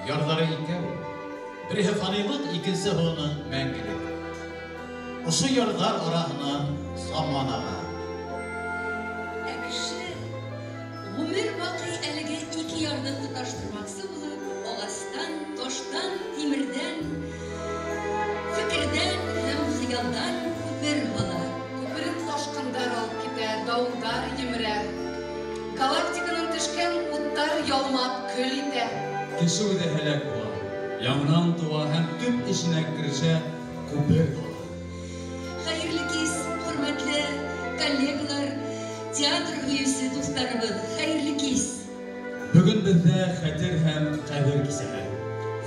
Ярҙары икәү. Береһе фанилыҡ, икенсе уның мәңгелек. Ошо ярҙар араһынан заман аға. Ә кеше ғүмер баҡый әлеге ике ярҙы тоташтырмаҡсы булып, ағастан, таштан, тимерҙән, фекерҙән һәм хыялдан күпер һала. Күперен ташҡындар алып китә, дауылдар емерә. Галактиканан төшкән уттар ялмап көл итә. Кеше үҙе һәләк була, яңынан тыуа һәм төп эшенә керешә, күпер һала. Хәйерле кис, хөрмәтле коллегалар, театр һөйөүсе дуҫтарыбыҙ, хәйерле кис. Бөгөн беҙҙә хәтер һәм ҡәбер кисәһе.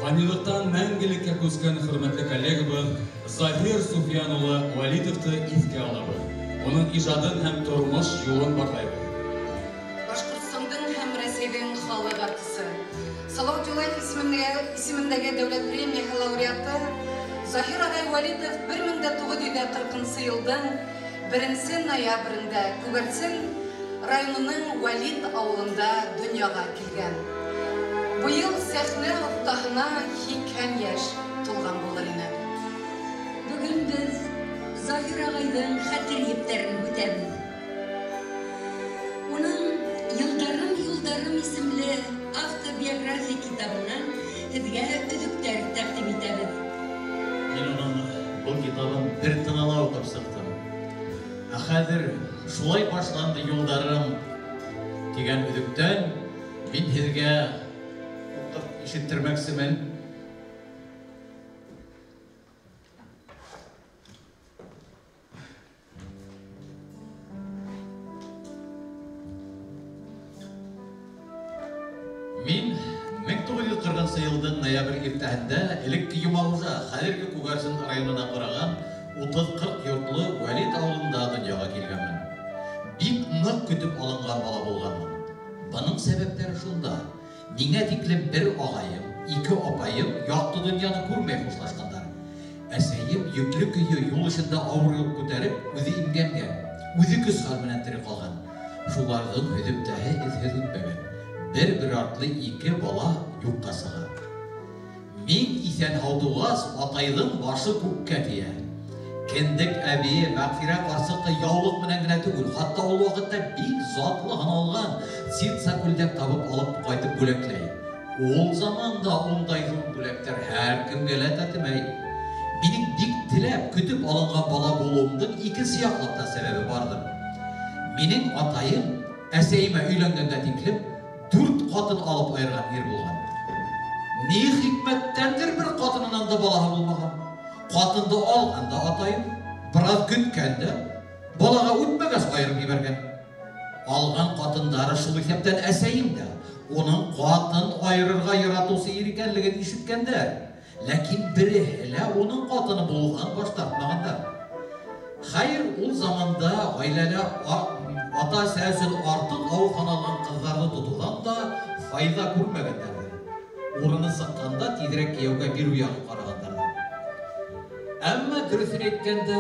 Фанилыҡтан мәңгелеккә күскән хөрмәтле коллегабыҙ Заһир Суфиян улы Вәлитовты иҫкә алабыҙ. Уның ижадын һәм тормош юлын барлайбыҙ. Башҡортостандың һәм Рәсәйҙең халыҡ артисы, Салауат Юлаев исемендәге дәүләт премияһы лауреаты Заһир ағай Вәлитов 1940 йылдың 1 ноябрендә Күгәрсен районының Вәлит ауылында донъяға килгән. Быйыл сәхнә оҫтаһына 80 йәш тулған булыр ине. Бөгөн беҙ Заһир ағайҙың хәтер ептәрен һүтәбеҙ. Уның Йылдарым, юлдарым исемле автобиография китабынан һеҙгә өҙөктәр тәҡдим итәбеҙ. Мин уның был китабын бер тынала уҡып сыҡтым. Ә хәҙер шулай башланды юлдарым тигән өҙөктән мин һеҙгә уҡып ишеттермәксемен. Мин 1940 йылдың ноябрь иртәһендә элекке Йомағужа, хәҙерге Күгәрсен районына ҡараған 30-40 йортлы Вәлит ауылында донъяға килгәнмен. Бик ныҡ көтөп алынған бала булғанмын. Бының сәбәптәре шунда: миңә тиклем бер ағайым, ике апайым яҡты донъяны күрмәй хушлашҡандар. Әсәйем йөклө көйө юл эшендә ауыр юл күтәреп, үҙе имгәнгән, үҙе көс хәл менән тере ҡалған. Шуларҙың һөҙөмтәһе эҙһеҙ үтмәгән. Бер-бер артлы ике бала юҡҡа сыға. Мин иҫән һау тыуғас, атайҙың башы күккә тейә. Кендек әбейе Мәғфирә ҡарсыҡты яулыҡ менән генә түгел, хатта ул ваҡытта бик затлы һаналған ситса күлдәк табып алып ҡайтып бүләкләй. Ул заманда ундай ҙур бүләктәр һәр кемгә лә тәтемәй. Минең бик теләп көтөп алынған бала булыуымдың икенсе яҡлап та сәбәбе барҙыр. Минең атайым әсәйемә өйләнгәнгә тиклем 4 ҡатын алып айырған ир булған. Ни хикмәттәндер бер ҡатынынан да балаһы булмаған. Ҡатынды алған да атайым, бераз көткән дә, балаға үтмәгәс айырып ебәргән. Алған ҡатындары шул иҫәптән әсәйем дә, уның ҡатын айырырға яратыусы ир икәнлеген ишеткәндәр. Ләкин береһе лә уның ҡатыны булыуҙан баш тартмағандар. Хәйер, ул заманда ғаиләлә ата-әсә өсөн артыҡ ауыр һаналған ҡыҙҙарҙы тотоуҙан да файҙа күрмәгәндәрҙер. Урыны сыҡҡанда тиҙерәк кейәүгә биреү яғын ҡарағандарҙыр. Әммә дөрөҫөн әйткәндә,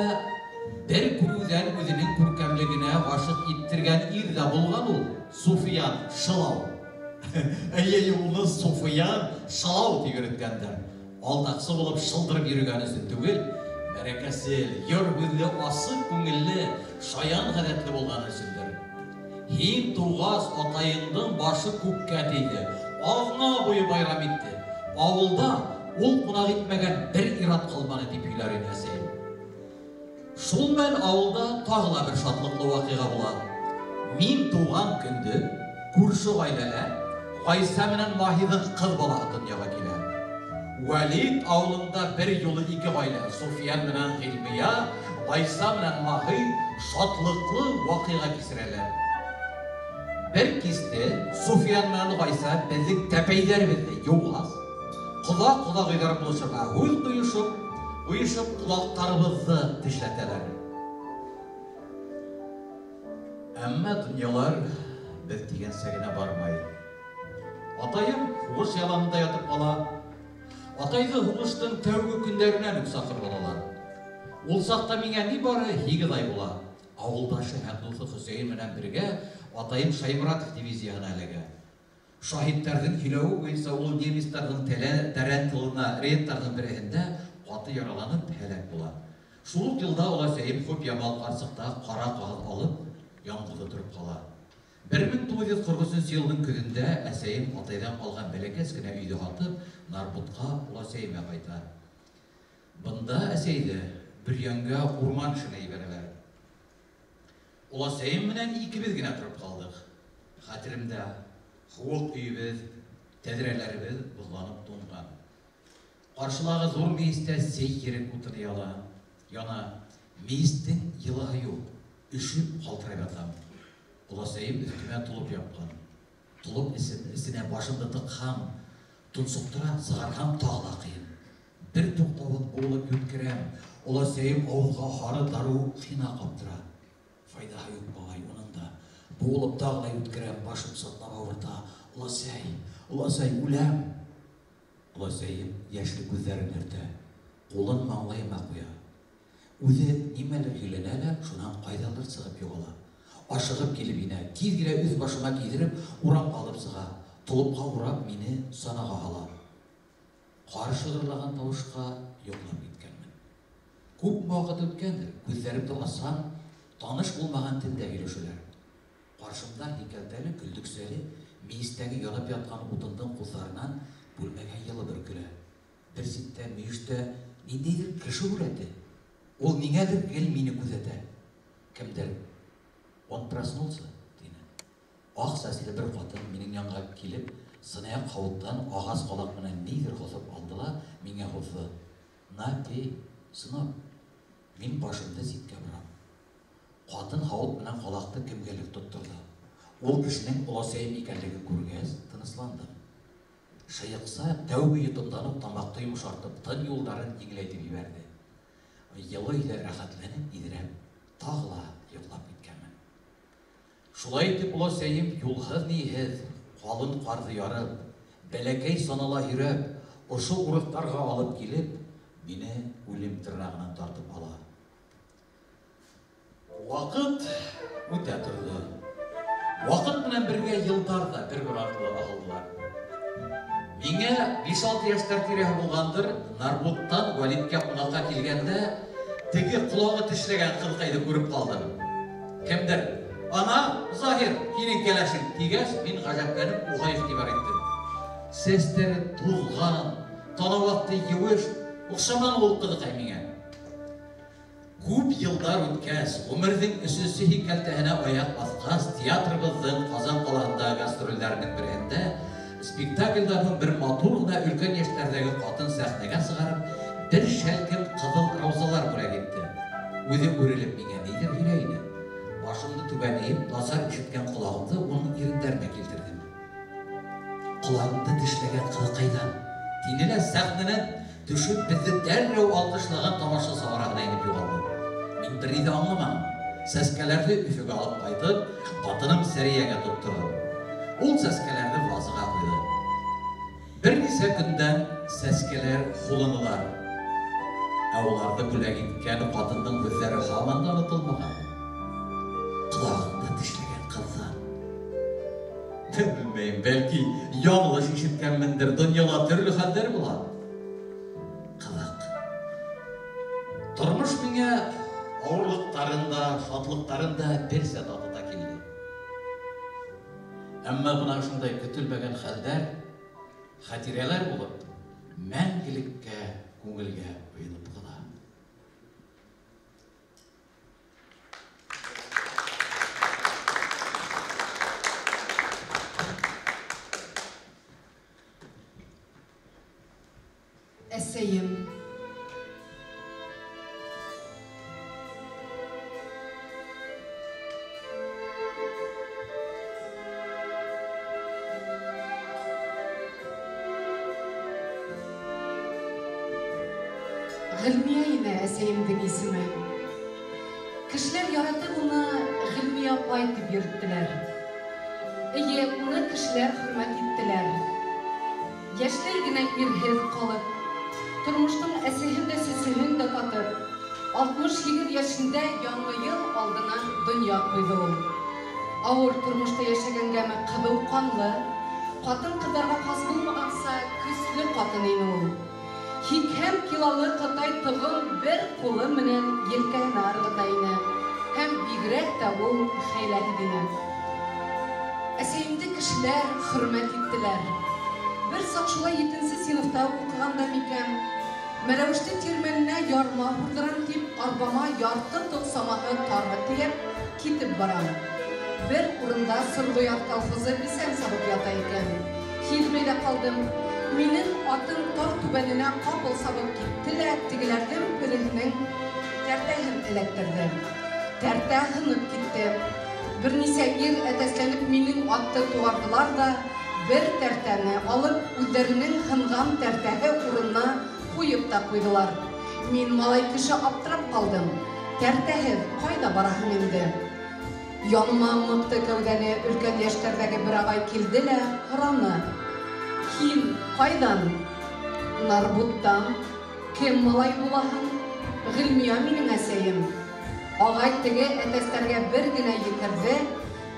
бер күреүҙән үҙенең күркәмлегенә ғашиҡ иттергән ир ҙә булған ул Суфиян Шылау. Эйе, уны Суфиян Шылау тип йөрөткәндәр. Алдаҡсы булып шылдырып йөрөгән өсөн түгел, бәрәкәсел, йор һүҙле, асыҡ күңелле, шаян ғәҙәтле булған өсөндөр. Һин тыуғас, атайыңдың башы күккә тейҙе, аҙна буйы байрам итте. Ауылда ул ҡунаҡ итмәгән бер ир-ат ҡалманы, тип һөйләр ине әсәйем. Шул мәл ауылда тағы ла бер шатлыҡлы ваҡиға була. Мин тыуған көндө күрше ғаиләлә Ғайса менән Маһиҙың ҡыҙ балаһы донъяға килә. Вәлит ауылында бер юлы ике ғаилә, Суфиян менән Ғилмиә, Ғайса менән Маһи шатлыҡлы ваҡиға кисерәләр. Бер кисте Суфиян менән Ғайса беҙҙең тәпәйҙәребеҙҙе йыуғас, ҡоҙа-ҡоҙағыйҙар булышырға һүҙ ҡуйышып ҡолаҡтарыбыҙҙы тешләтәләр. Әммә донъялар беҙ тигәнсә генә бармай. Атайым һуғыш яланында ятып ҡала. Атайҙы һуғыштың тәүге көндәренән үк саҡырып алалар. Ул саҡта миңә ни бары 8 ай була. Ауылдашы һәм дуҫы Хөсәйен менән бергә атайым Шаймуратов дивизияһына эләгә. Шаһиттәрҙең һөйләүе буйынса ул немецтарҙың тәрән тылына рейдтарҙың береһендә ҡаты яраланып һәләк була. Шул уҡ йылда оләсәйем Хупъямал ҡарсыҡта ҡара ҡағыҙ алып яңғыҙы тороп ҡала. 1943 йылдың көҙөндә әсәйем атайҙан ҡалған бәләкәс кенә өйҙө һатып, Нарбутҡа оләсәйемә ҡайта. Бында әсәйҙе Бөрйәнгә урман эшенә ебәрәләр. Оләсәйем менән икебеҙ генә тороп ҡалдыҡ. Хәтеремдә һыуыҡ өйөбөҙ, тәҙрәләребеҙ боҙланып туңған. Ҡаршылағы ҙур мейестә сей ерек утыны яна. Мейестең йылыһы юҡ, өшөп ҡалтырап ятам. Оләсәйем өҫтөмә толоп япҡан. Толоп эсенә башымды тыҡһам, тонсоҡтора, сығарһам тағы ла ҡыйын. Бер туҡтауһыҙ быуылып йүткерәм. Оләсәйем ауыҙға һары дарыу хина ҡаптыра. Файҙаһы юҡ буғай уның да. Быуылып тағы ла йүткерәм, башым сатнап ауырта. Оләсәй, оләсәй, үләм. Оләсәйем йәшле күҙҙәрен һөртә, ҡулын маңлайыма ҡуя. Үҙе нимәлер һөйләнә лә, шунан ҡайҙалыр сығып юғала. Ашығып килеп инә, тиҙ генә үҙ башыма кейҙереп, урамға алып сыға. Толопҡа урап мине санаға һала. Ҡар шығырлаған тауышҡа йоҡлап киткәнмен. Күпме ваҡыт үткәндер, күҙҙәремде асһам, таныш булмаған телдә һөйләшәләр. Ҡаршымда һикәлтәле, көлдөксәле, мейестәге янып ятҡан утындың ҡуҙҙарынан бүлмәгә йылы бөркөлә. Бер ситтә, мөйөштә ниндәйҙер кеше һүрәте. Ул ниңәлер гел мине күҙәтә. Кемдер: "Он проснулся", тине. Аҡ сәсле бер ҡатын минең янға килеп, сынаяҡ һауыттан ағас ҡалаҡ менән ниҙер һоҫоп алды ла миңә һуҙҙы. "На, пей, сынок". Мин башымды ситкә борам. Ҡатын һауыт менән ҡалаҡты кемгәлер тотторҙо. Ул кешенең оләсәйем икәнлеген күргәс, тынысландым. Шыйыҡса тәүге йотомдан уҡ тамаҡты йомшартып, тын юлдарын еңеләйтеп ебәрҙе. Йылы өйҙә рәхәтләнеп, иҙрәп, тағы ла йоҡлап киткәнмен. Шулай итеп оләсәйем юлһыҙ-ниһеҙ, ҡалын ҡарҙы ярып, бәләкәй санала һөйрәп, ошо урыҫтарға алып килеп, мине үлем тырнағынан тартып ала. Ваҡыт үтә торҙо. Ваҡыт менән бергә йылдар ҙа бер-бер артлы ағылдылар. Миңә 5-6 йәштәр тирәһе булғандыр, Нарбуттан Вәлиткә ҡунаҡҡа килгәндә, теге ҡолағы тешләгән ҡыҙыҡайҙы күреп ҡалдым. Кемдер: "Ана, Заһир, һинең кәләшең", тигәс, мин ғәжәпләнеп уға иғтибар иттем. Сәстәре туҙған, танау аҫты еүеш, оҡшаманы ул ҡыҙыҡай миңә. Күп йылдар үткәс, ғүмерҙең өсөнсө һикәлтәһенә аяҡ баҫҡас, театрыбыҙҙың Ҡазан ҡалаһында гастролдәренең береһендә спектаклдән һуң бер матур ғына өлкән йәштәрҙәге ҡатын сәхнәгә сығарып, бер шәлкем ҡыҙыл раузалар бүләк итте. Үҙе үрелеп миңә ниҙер һөйләй ине. Башымды түбән эйеп, насар ишеткән ҡолағымды уның ирендәренә килтерҙем. "Ҡолағымды тешләгән ҡыҙыҡайҙан", тине лә сәхнәнән төшөп, беҙҙе дәррәү алҡышлаған тамашасы араһына инеп юғалды. Мин бер ни ҙә аңламаным. Сәскәләрҙе Өфөгә алып ҡайтып, ҡатыным Сәриәгә тотторҙом. Ул сәскәләрҙе вазаға ҡуйҙы. Бер нисә көндән сәскәләр һулынылар. Ә уларҙы бүләк иткән ҡатындың һүҙҙәре һаман да онотолмаған. "Ҡолағыңды тешләгән ҡыҙҙан". Белмәйем, бәлки яңылыш ишеткәнмендер, донъяла төрлө хәлдәр була. Ҡыҙыҡ. Тормош миңә ауырлыҡтарын да, шатлыҡтарын да берсә татыта килде. Әммә бына шундай көтөлмәгән хәлдәр, хәтирәләр булып, мәңгелеккә күңелгә уйылып ҡала. Әсәйем. Ғилмиә ине әсәйемдең исеме. Кешеләр яратып уны Ғилмиә апай тип йөрөттөләр. Эйе, уны кешеләр хөрмәт иттеләр. Йәшләй генә ирһеҙ ҡалып, тормоштоң әсеһен дә сөсөһөн дә татып, 68 йәшендә яңы йыл алдынан донъя ҡуйҙы ул. Ауыр тормошта йәшәгәнгәме ҡыҙыу ҡанлы, Ҡатын-ҡыҙҙарға хас булмағанса көслө ҡатын ине ул. 80 килолы ҡытай тоғон бер ҡулы менән елкәһенә ырғыта ине. Һәм бигерәк тә ул хәйләһеҙ ине. Әсәйемде кешеләр хөрмәт иттеләр. Бер саҡ шулай 7-нсе синыфта уҡығанда микән, Мәләүеште тирмәненә ярма һурҙырам тип, арбама ярты тоҡ самаһы тары тейәп китеп барам. Бер урында Сорғояр колхозы бесән сабып ята икән. Һиҙмәй ҙә ҡалдым. Минең атым тау түбәненә ҡапыл сабып китте лә, тегеләрҙең береһенең тәртәһен эләктерҙе. Тәртә һынып китте. Бер нисә ир әтәсләнеп минең атты туғарҙылар ҙа, бер тәртәне алып, үҙҙәренең һынған тәртәһе урынына ҡуйып та ҡуйҙылар. Мин малай кеше аптырап ҡалдым. Тәртәһеҙ ҡайҙа бараһың инде? Яныма мыҡты кәүҙәле өлкән йәштәрҙәге бер ағай килде лә һораны. Һин ҡайҙан? Нарбуттан. Кем малай булаһың? Ғилмиә минең әсәйем. Ағай теге әтәстәргә бер генә екерҙе,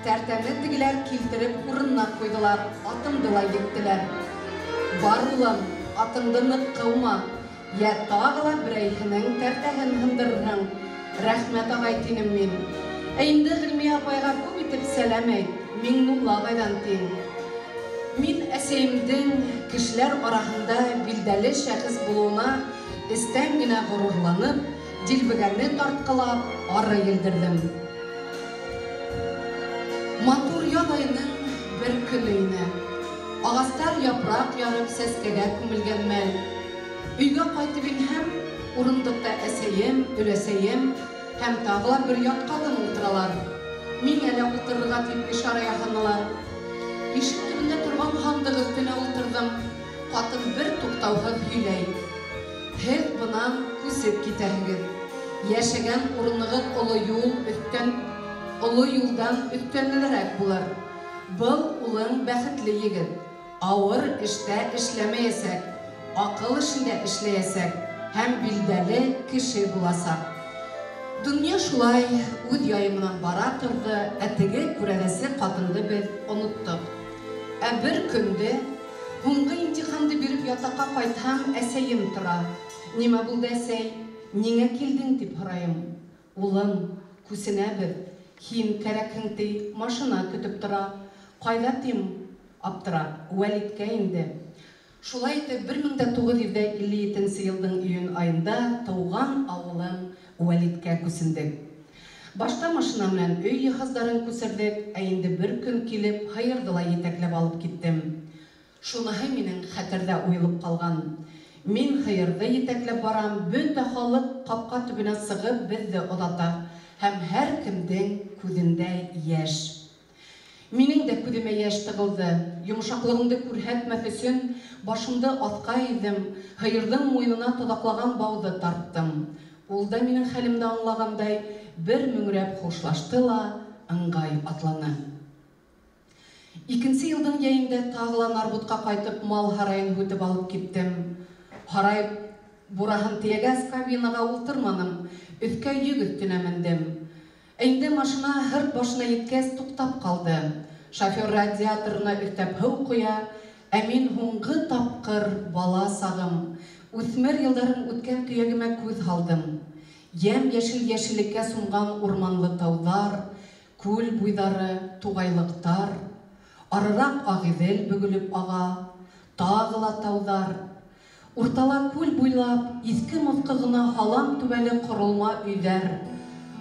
тәртәне тегеләр килтереп урынына ҡуйҙылар, атымды ла ектеләр. Бар, улым, атыңды ныҡ ҡыума, йә тағы ла берәйһенең тәртәһен һындырырһың. Рәхмәт, ағай, тинем мин. Ә инде Ғилмиә апайға күп итеп сәләм әйт, Миңнулла ағайҙан тин. Мин әсәйемдең кешеләр араһында билдәле шәхес булыуына эстән генә ғорурланып, дилбегәне тартҡылап, ары елдерҙем. Матур яҙ айының бер көнө ине. Ағастар япраҡ ярып сәскәгә күмелгән мәл. Өйгә ҡайтып инһәм, урындыҡта әсәйем, өләсәйем һәм тағы ла бер ят ҡатын ултыралар. Миңә лә ултырырға тип ишара яһанылар. Ишек төбөндә торған һандыҡ өҫтөнә ултырҙым. Ҡатын бер туҡтауһыҙ һөйләй. Һеҙ бынан күсеп китәһегеҙ. Йәшәгән урынығыҙ оло юлдан өҫтәнлерәк булыр. Был улың бәхетле егет. Ауыр эштә эшләмәйәсәк, аҡыл эшендә эшләйәсәк һәм билдәле кеше буласаҡ. Донъя шулай үҙ яйы менән бара торҙо, ә теге күрәҙәсе ҡатынды беҙ оноттоҡ. Ә бер көндө һуңғы имтиханды биреп ятаҡҡа ҡайтһам, әсәйем тора. Нимә булды, әсәй? Ниңә килдең тип һорайым. Улым, күсенәбеҙ. Һин кәрәкһең ти, машина көтөп тора. Ҡайҙа тим? Аптырап, Вәлиткә инде. Шулай итеп, 1957 йылдың июнь айында тыуған ауылым Вәлиткә күсендек. Башта машина менән өй йыһаздарын күсерҙек, ә инде бер көн килеп, һыйырҙы ла етәкләп алып киттем. Шуныһы минең хәтерҙә уйылып ҡалған. Мин һыйырҙы етәкләп барам, бөтә халыҡ ҡапҡа төбөнә сығып беҙҙе оҙата, һәм һәр кемдең күҙендә йәш. Минең дә күҙемә йәш тығылды. Йомшаҡлығымды күрһәтмәҫ өсөн башымды аҫҡа эйҙем, һыйырҙың муйынына тоҙаҡлаған бауҙы тарттым. Ул да минең хәлемде аңлағандай бер мөңрәп хушлашты ла ыңғай атланы. Икенсе йылдың йәйендә тағы ла Нарбутҡа ҡайтып, мал һарайын һүтеп алып киттем. Һарай бураһын тейәгәс, кабинаға ултырманым, өҫкә йөк өҫтөнә мендем. Инде машина һырт башына еткәс туҡтап ҡалды. Шофер радиаторына өҫтәп һыу ҡоя, ә мин һуңғы тапҡыр бала сағым, үҫмер йылдарым үткән төйәгемә күҙ һалдым. Йәм-йәшел йәшеллеккә сумған урманлы тауҙар, күл буйҙары, туғайлыҡтар, арыраҡ Ағиҙел бөгөлөп аға, тағы ла тауҙар. Уртала күл буйлап иҫке-моҫҡо ғына һалам түбәле ҡоролма өйҙәр.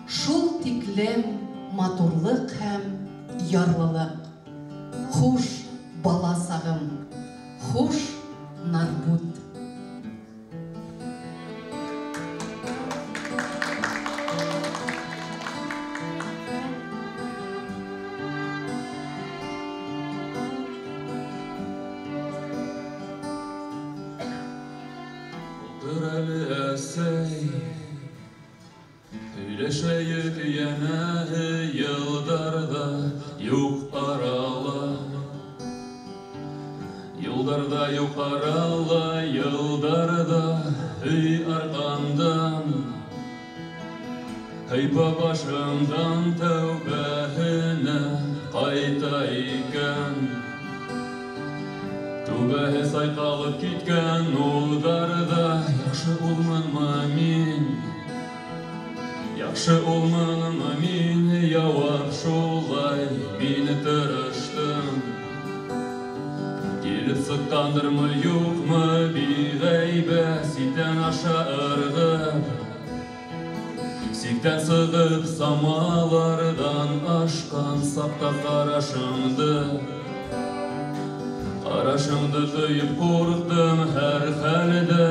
Шул тиклем матурлыҡ һәм ярлылыҡ. Хуш, бала сағым, хуш, Нарбут. Ултыр әле, әсәй, һөйләшәйек йәнәһе йылдарҙа юҡ арала. Юлдарҙа юҡ арала, йылдарҙа һөй арҡамдан, һыйпа башымдан тәүбәһенә ҡайта икән. Түбәһе сайҡалып киткән уҙарҙа. Яҡшы улмынмы мин? Яҡшы улмынмы мин? Яуап шулай, мин тырыштым. Килеп сыҡҡандырмы, юҡмы, биғәйбә, ситтән аша ырғып, сиктән сығып, самаларҙан ашҡан саҡта ҡарашыңды, ҡарашыңды тойоп ҡурҡтым һәр хәлдә.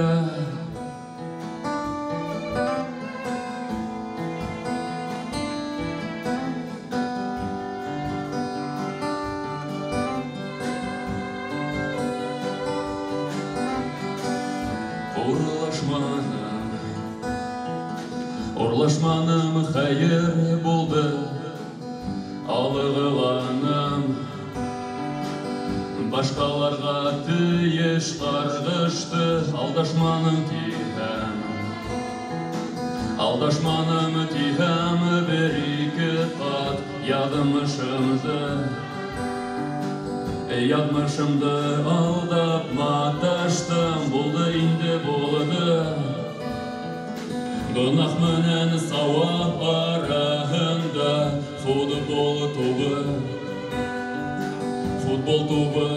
Урлашманым, урлашманым, хәйер булды, алығыланым. Башҡаларға тейеш ҡарғышты, алдашманым тиһәм, алдашманым тиһәм, бер-ике ҡат яҙмышымды, яҙмышымды алдап маташтым, булды инде, булды. Гонаһ менән сауап араһында футбол тубы, футбол тубы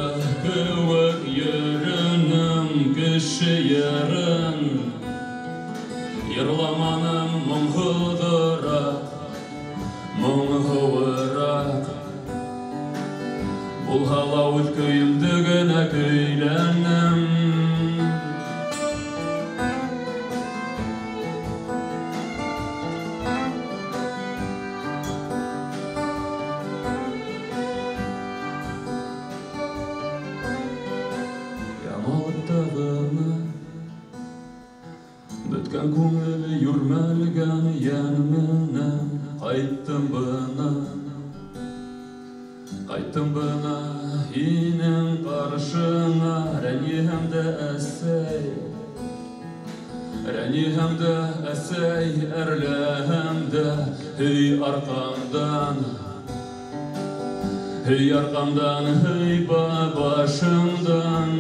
кеүек йөрөнөм кеше йырын. Йырламаным моңһоҙораҡ, моңһоуыраҡ. Булһа ла үҙ көйөмдө генә көйләнем. Ямалыҡта ғына бөткән күңел йүрмәлгән йән менән ҡайттым бына. Ҡайттым бына һинең ҡаршыңа, рәнйеһәм дә әсәй, рәнйеһәм дә әсәй, әрләһәм дә һөй арҡамдан, һөй арҡамдан, һөй башымдан.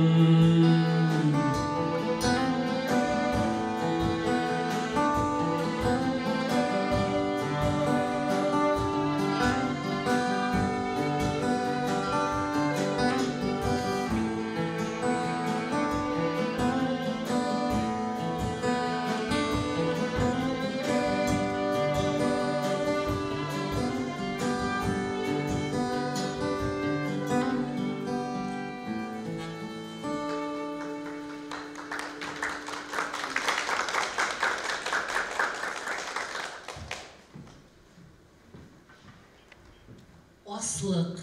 Аслыҡ.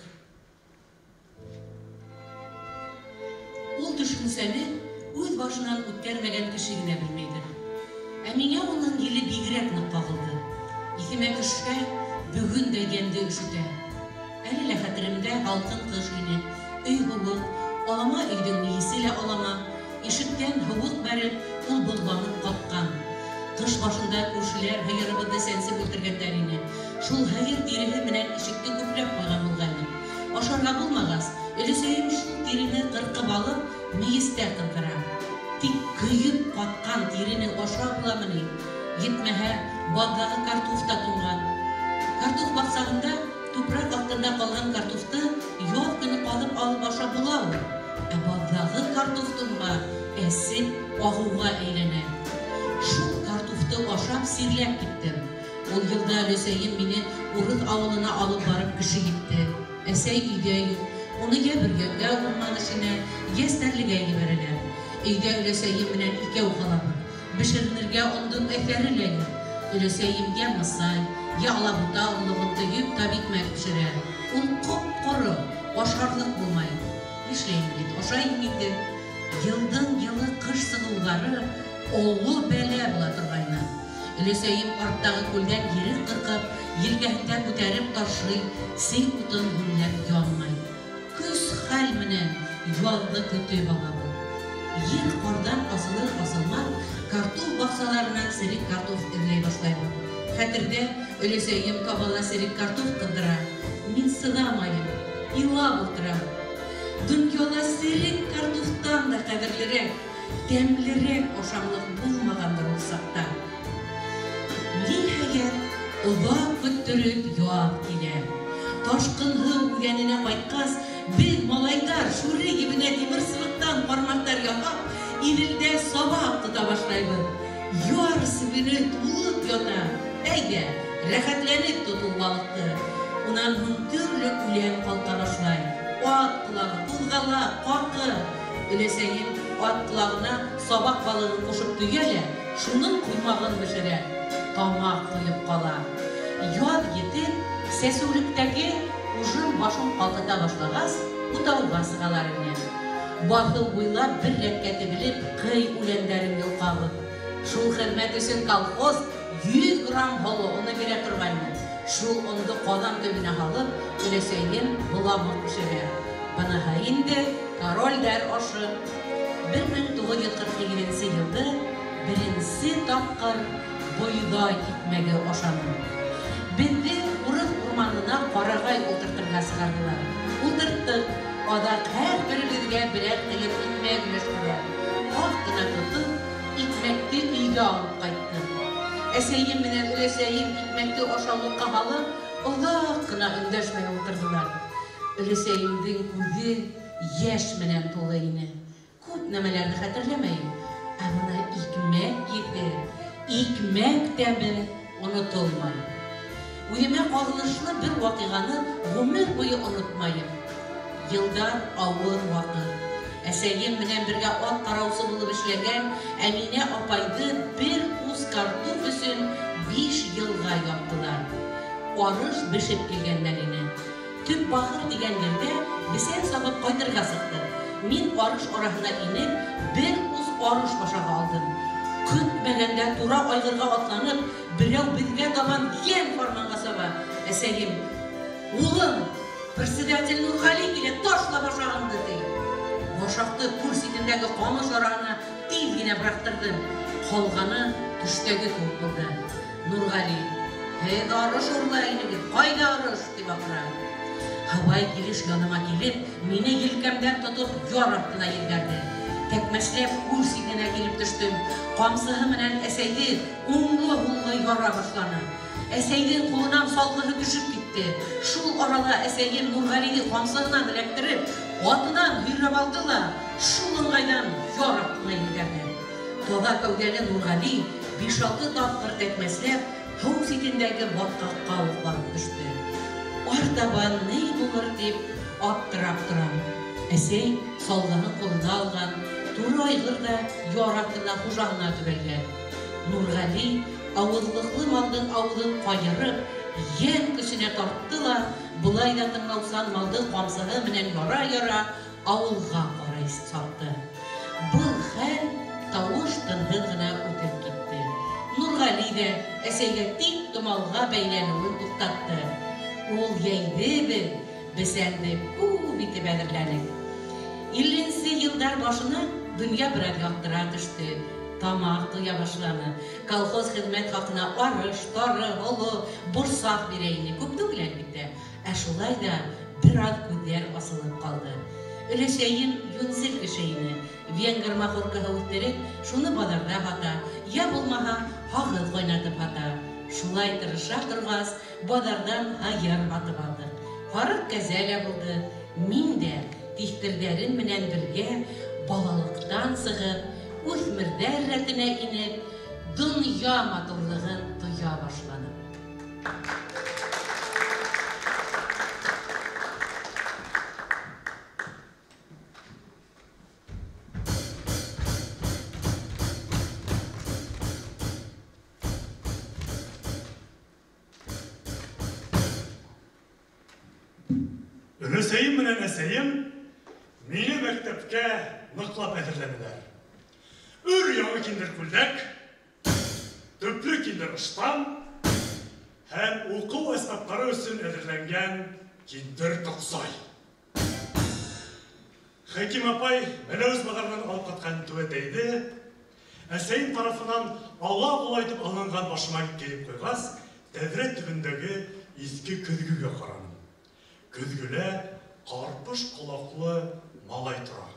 Ул төшөнсәне үҙ башынан үткәрмәгән кеше генә белмәйҙер. Ә миңә уның еле бигерәк ныҡ ҡағылды. Иҫемә төшһә, бөгөн дә йәнде өшөтә. Әле лә хәтеремдә һалҡын ҡыш ине. Өй һыуыҡ, алама өйҙөң мейесе лә алама. Ишектән һыуыҡ бәреп, ул боҙланып ҡатҡан. Ҡыш башында күршеләр һыйырыбыҙҙы сәнсеп үлтергәндәр ине. Шул һыйыр тиреһе менән ишекте күпләп ҡуйған булғайны. Ашарға булмағас, өләсәйем шул тирене ҡырҡып алып, мейестә ҡыҙҙыра. Тик көйөп ҡатҡан тирене ашап буламы ни? Етмәһә, баҙҙағы картуф та туңған. Картуф баҡсаһында тупраҡ аҫтында ҡалған картуфты яҙ көнө ҡаҙып алып ашап була ул. Ә баҙҙағы картуф туңға, әсеп, ағыуға әйләнә. Шул картуфты ашап сирләп киттем. Ул йылда өләсәйем мине урыҫ ауылына алып барып кеше итте. Әсәй өйҙә юҡ. Уны йә Бөрйәнгә урман эшенә, йә Стәрлегә ебәрәләр. Өйҙә өләсәйем менән икәү ҡалабыҙ. Бешеренергә ондоң әҫәре лә юҡ. Өләсәйем йә мысай, йә алабута орлоғон төйөп тап икмәк бешерә. Ул ҡоп-ҡоро, ашарлыҡ булмай. Нишләйем бит, ашайым инде. Йылдың йылы ҡыш сығыуҙары оло бәлә була торғайны. Өләсәйем арттағы күлдән ерек ҡырҡып, елкәһендә күтәреп ташый, сей утын һүнләп янмай. Көс хәл менән яҙҙы көтөп алабыҙ. Ер ҡарҙан асылыр-асылмаҫ картуф баҡсаларынан серек картуф эҙләй башлайбыҙ. Хәтерҙә өләсәйем табала серек картуф ҡыҙҙыра. Мин сыҙамайым, илап ултырам. Донъяла серек картуфтан да ҡәҙерлерәк, тәмлерәк ашамлыҡ булмағандыр ул саҡта. Ниһайәт, оҙаҡ көттөрөп яҙ килә. Ташҡын һыу үҙәненә ҡайтҡас, беҙ малайҙар шүре ебенә тимер сыбыҡтан ҡармаҡтар яһап, Иҙелдә сабаҡ тота башлайбыҙ. Яр себене тулып ята. Әйҙә, рәхәтләнеп тот ул балыҡты. Унан һуң төрлө үлән ҡалҡа башлай. Ат ҡолағы, ҡуҙғалаҡ, ҡаҡы. Өләсәйем ат ҡолағына сабаҡ балығын ҡушып төйә лә, шуның ҡоймағын бешерә. Тамаҡ туйып ҡала. Яҙ етеп, сәсеүлектәге ужым башын ҡалҡыта башлағас, утауға сығалар ине. Баҫыу буйлап бер рәткә теҙелеп, ҡый үләндәрен йолҡабыҙ. Шул хеҙмәт өсөн колхоз 100 грамм һоло оно бирә торғайны. Шул ондо ҡаҙан төбөнә һалып, өләсәйем боламыҡ бешерә. Быныһы инде королдәр ашы. 1947 йылда беренсе тапҡыр бойҙай икмәге ашаным. Беҙҙе урыҫ урманына ҡарағай ултыртырға сығарҙылар. Ултырттыҡ, аҙаҡ һәр беребеҙгә берәр ҡыйыр икмәк өләштеләр. Һаҡ ҡына тотоп, икмәкте өйгә алып ҡайттым. Әсәйем менән өләсәйем икмәкте ашамлыҡҡа һалып, оҙаҡ ҡына өндәшмәй ултырҙылар. Өләсәйемдең күҙе йәш менән тулы ине. Күп нәмәләрҙе хәтерләмәйем, ә бына икмәк еҫе, икмәк тәме онотолмай. Үҙемә ҡағылышлы бер ваҡиғаны ғүмер буйы онотмайым. Йылдар ауыр ваҡыт. Әсәйем менән бергә ат ҡараусы булып эшләгән Әминә апайҙы бер ус картуф өсөн 5 йылға яптылар. Арыш бешеп килгәндәр ине. Төп бахыр тигән ерҙә бесән сабып ҡайтырға сыҡтыҡ. Мин арыш араһына инеп, бер ус арыш башағы алдым. Көтмәгәндә тура айғырға атланып, берәү беҙгә табан йән фарманға саба. Әсәйем: "Улым, председатель Нурғали килә, ташла башағыңды", ти. Башаҡты күл ситендәге ҡамыш араһына тиҙ генә быраҡтырҙым. Ҡалғаны төштәге кеүек булды. Нурғали: "Һеҙ арыш урлай инегеҙ, ҡайҙа арыш?" тип аҡыра. Һыбай килеш яныма килеп, мине елкәмдән тотоп яр аҫтына елгәрҙе. Тәкмәсләп күл ситенә килеп төштөм. Ҡамсыһы менән әсәйҙе уңлы-һуллы яра башланы. Әсәйҙең ҡулынан салғыһы төшөп китте. Шул арала әсәйем Нурғәлиҙе ҡамсыһынан эләктереп, атынан һөйрәп алды ла, шул ыңғайҙан яр аҫтына елгәрҙе. Таҙа кәүҙәле Нурғәли 5-6 тапҡыр тәкмәсләп һыу ситендәге батҡаҡҡа уҡ барып төштө. Артабан ни булыр тип аптырап торам. Әсәй салғыһын ҡулына алған, тура айғыр ҙа яр аҫтына хужаһына төбәлгән. Нурғәли ауыҙлыҡлы малдың ауыҙын ҡайырып, йән көсөнә тартты ла, былай ҙа тыңлаусан малды ҡамсыһы менән яра-яра ауылға ҡарай сапты. Был хәл тауыш тынһыҙ ғына үтеп китте. Нурғәли ҙә әсәйгә тик томалға бәйләнеүен туҡтатты. Ул йәйҙе беҙ бесәнде күп итеп әҙерләнек. 50-нсе йылдар башына донъя бер аҙ яҡтыра төштө. Тамаҡ туя башланы. Колхоз хеҙмәт хаҡына арыш, тары, һоло, борсаҡ бирә ине. Күп түгел, әлбиттә. Ә шулай ҙа бер аҙ күҙҙәр асылып ҡалды. Өләсәйем йүнсел кеше ине. Венгр махоркаһы үҫтереп, шуны баҙарҙа һата, йә булмаһа һағыҙ ҡайнатып һата. Шулай тырыша торғас, баҙарҙан һыйыр һатып алдыҡ. Һарыҡ кәзә лә булды. Мин дә тиҫтерҙәрем менән бергә балалыҡтан сығып, үҫмерҙәр рәтенә инеп, донъя матурлығын тоя башланым. Өләсәйем менән әсәйем мине мәктәпкә ныҡлап әҙерләнеләр. Өр яңы киндер күлдәк, төплө киндер ыштан һәм уҡыу әсбаптары өсөн әҙерләнгән киндер тоҡсай. Хәким апай Мәләүез баҙарынан алып ҡайтҡан түбәтәйҙе әсәйем тарафынан ала-ҡола итеп алынған башыма кейеп ҡуйғас, тәҙрә төбөндәге иҫке көҙгөгә ҡараным. Көҙгөлә карпыш колаклы малай тора.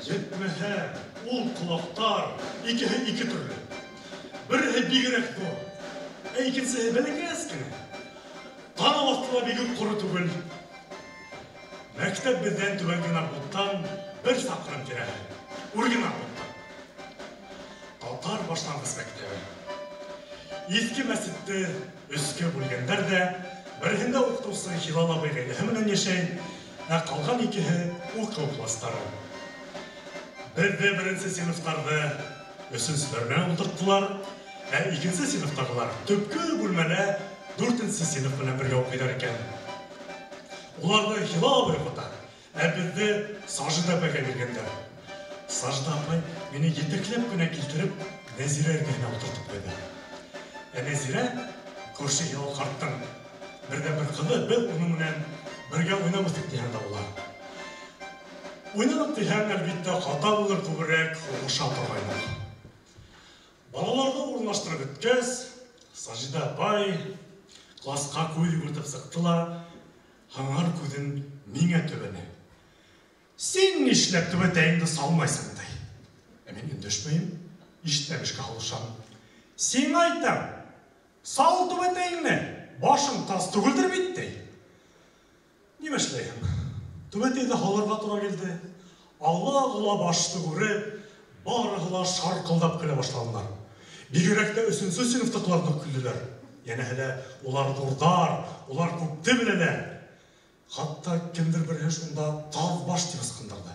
Етмәһә, ул колактар икеһе ике төрлө. Береһе бигерәк ҙур, ә икенсеһе бәләкәс кенә. Танау аҫты ла бик үк ҡоро түгел. Мәктәп беҙҙән Түбәнге Нарбуттан бер саҡрым тирәһе. Үрге Нарбуттан. Татар башланғыс мәктәбе. Иҫке мәсетте өскә бүлгәндәр ҙә, береһендә уҡытыусы Хилал абый ғаиләһе менән йәшәй, ә ҡалған икеһе уҡыу кластары. Беҙҙе беренсе синыфтарҙы өсөнсөләр менән ултырттылар, ә икенсе синыфтағылар төпкө бүлмәлә дүртенсе синыф менән бергә уҡыйҙар икән. Уларҙы Хилал абый уҡыта, ә беҙҙе Сажида апайға биргәндәр. Сажида апай мине етәкләп кенә килтереп Нәзирә эргәһенә ултыртып ҡуйҙы. Ә Нәзирә күрше Хилал ҡарттың берҙән-бер ҡыҙы, беҙ уның менән бергә уйнап үҫтек тиһәң дә була. Уйнаныҡ тиһәң, әлбиттә, хата булыр, күберәк һуғыша торғайныҡ. Балаларҙы урынлаштырып бөткәс, Сажида апай класҡа күҙ йүгертеп сыҡты ла, һыңар күҙен миңә төбәне. Син нишләп түбәтәйеңде салмайсың, ти. Ә мин өндәшмәйем, ишетмәмешкә һалышам. Сиңә әйтәм, сал түбәтәйеңде, башың тас түгелдер бит, ти. Нимә эшләйһең? Түбәтәйҙе һалырға тура килде. Ала-ғола башты күреп, барыһы ла шарҡылдап көлә башланылар. Бигерәк тә өсөнсө синыфтаҡылар ныҡ көлдөләр. Йәнәһе лә, улар ҙурҙар, улар күпте беләләр. Хатта кемдер береһе шунда таҙ баш тип ысҡындырҙы.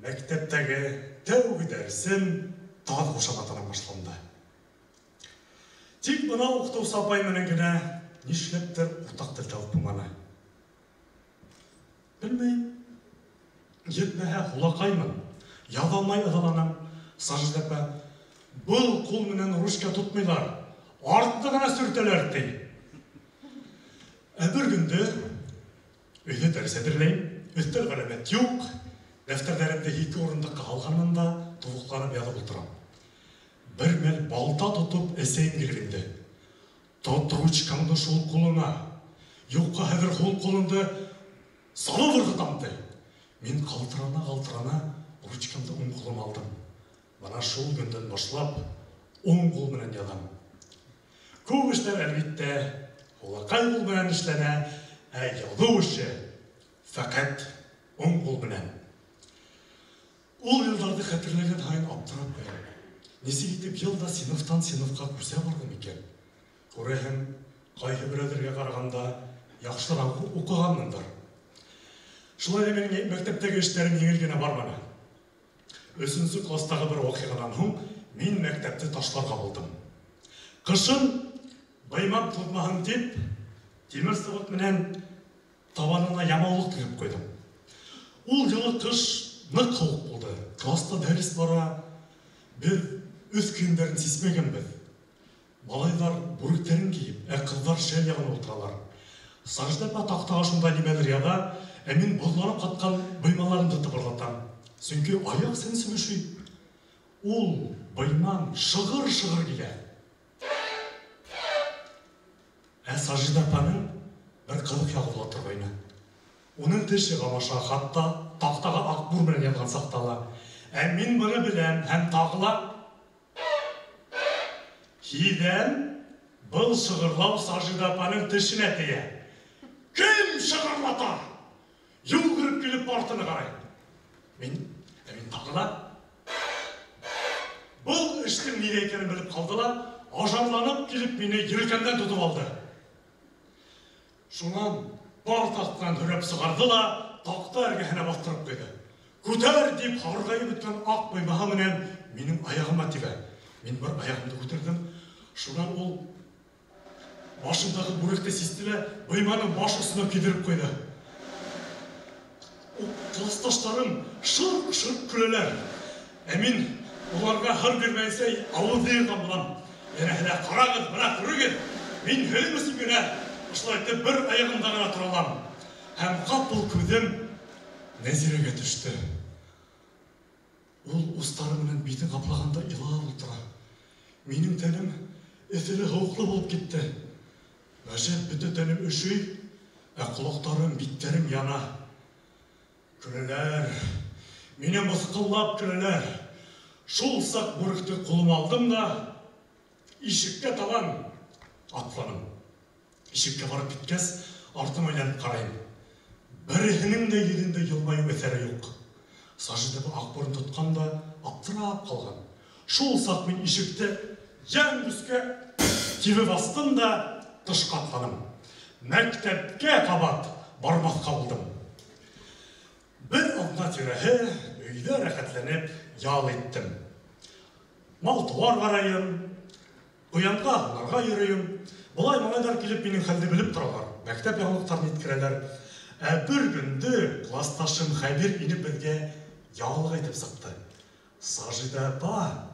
Мәктәптәге тәүге дәресем таҙ ҡушаматынан башланды. Тик бына уҡытыусы апай менән генә нишләптер уртаҡ тел табып булманы. Белмәйем. Етмәһә һулаҡаймын, яҙа алмай ыҙаланам. Сажида апа, был ҡул менән ручка тотмайҙар, артты ғына сөртәләр, ти. Ә бер көндө өйҙә дәрес әҙерләйем, өҫтәл ғәләмәт юҡ, дәфтәрҙәремде ике урындыҡҡа һалғанмын да тубыҡланып яҙып ултырам. Бер мәл балта тотоп әсәйем килеп инде. Тот ручкаңды шул ҡулыңа, юҡҡа хәҙер һул ҡулыңды салып ырғытам, ти. Мин ҡалтырана-ҡалтырана ручкамды уң ҡулыма алдым. Бына шул көндән башлап уң ҡул менән яҙам. Күп эштәр, әлбиттә, һулаҡай ҡул менән эшләнә, ә яҙыу эше фәҡәт уң ҡул менән. Ул йылдарҙы хәтерләгән һайын аптырап ҡуям. Нисек итеп йыл да синыфтан синыфҡа күсә барҙым икән? Күрәһең, ҡайһы берәүҙәргә ҡарағанда яҡшыраҡ уҡығанмындыр. Шулай ҙа минең мәктәптәге эштәрем еңел генә барманы. Өсөнсө кластағы бер ваҡиғанан һуң мин мәктәпте ташларға булдым. Ҡышын быймам туҙмаһын тип, тимер сыбыҡ менән табанына ямаулыҡ тегеп ҡуйҙым. Ул йылы ҡыш ныҡ һыуыҡ булды. Класта дәрес бара, беҙ өҫ кейемдәрен сисмәгәнбеҙ. Малайҙар бүректәрен кейеп, ә ҡыҙҙар шәл яғына ултыралар. Сажида апа таҡтаға шунда нимәлер яҙа, ә мин боҙланып ҡатҡан быймаларымды тыбырлатам. Сөнки аяҡ сәнсеп өшөй. Ул быймам шығыр-шығыр килә. Ә Сажида апаның бер ҡыҙыҡ яғы була торғайны. Уның теше ҡамаша, хатта таҡтаға аҡбур менән яҙған саҡта ла. Ә мин быны беләм һәм тағы ла һиҙәм, был шығырлау Сажида апаның тешенә тейә. Кем шығырлата? Йүгереп килеп партаны ҡарай. Мин, ә мин тағы ла был эштең ниҙә икәнен белеп ҡалды ла, ажарланып килеп мине елкәмдән тотоп алды. Шунан парта аҫтынан һөрәп сығарҙы ла, таҡта эргәһенә баҫтырып ҡуйҙы. Күтәр тип һарғайып бөткән аҡ быймаһы менән минең аяғыма тибә. Мин бер аяғымды күтәрҙем. Шунан ул башымдағы бүректе систе лә, быйманы баш осона кейҙереп ҡуйҙы. Класташтарым шырҡ-шырҡ көләләр. Ә мин уларға һыр бирмәйенсә ауыҙ йыйырған булам. Йәнәһе лә, ҡарағыҙ, бына күрегеҙ, мин һеҙҙең өсөн генә ошолай итеп бер аяғымда ғына тора алам. Һәм ҡапыл күҙем Нәзирәгә төштө. Ул устары менән битен ҡаплағанда илап ултыра. Минең тәнем эҫеле һыуыҡлы булып китте. Ғәжәп, бөтә тәнем өшөй. Ә колаҡтарым, биттәрем яна. Көләләр, мине мыҫҡыллап көләләр. Шул саҡ бүректе ҡулыма алдым да ишеккә табан атланым. Ишеккә барып киткәс, артыма әйләнеп ҡарайым. Береһенең дә йөҙөндә йылмайыу әҫәре юҡ. Сажидә аҡ борон тотҡан да аптырап ҡалған. Шул саҡ мин ишекте йән көскә тибеп астым да тышҡа атланым. Мәктәпкә ҡабат бармаҫҡа булдым. Бер аҙна тирәһе өйҙә рәхәтләнеп ял иттем. Мал-тыуар ҡарайым, ҡуянға һунарға йөрөйөм. Былай малайҙар килеп минең хәлде белеп торалар, мәктәп яңылыҡтарын еткерәләр. Ә бер көндө класташым Хәбир инеп беҙгә яңылыҡ әйтеп сыҡты. Сажидә апа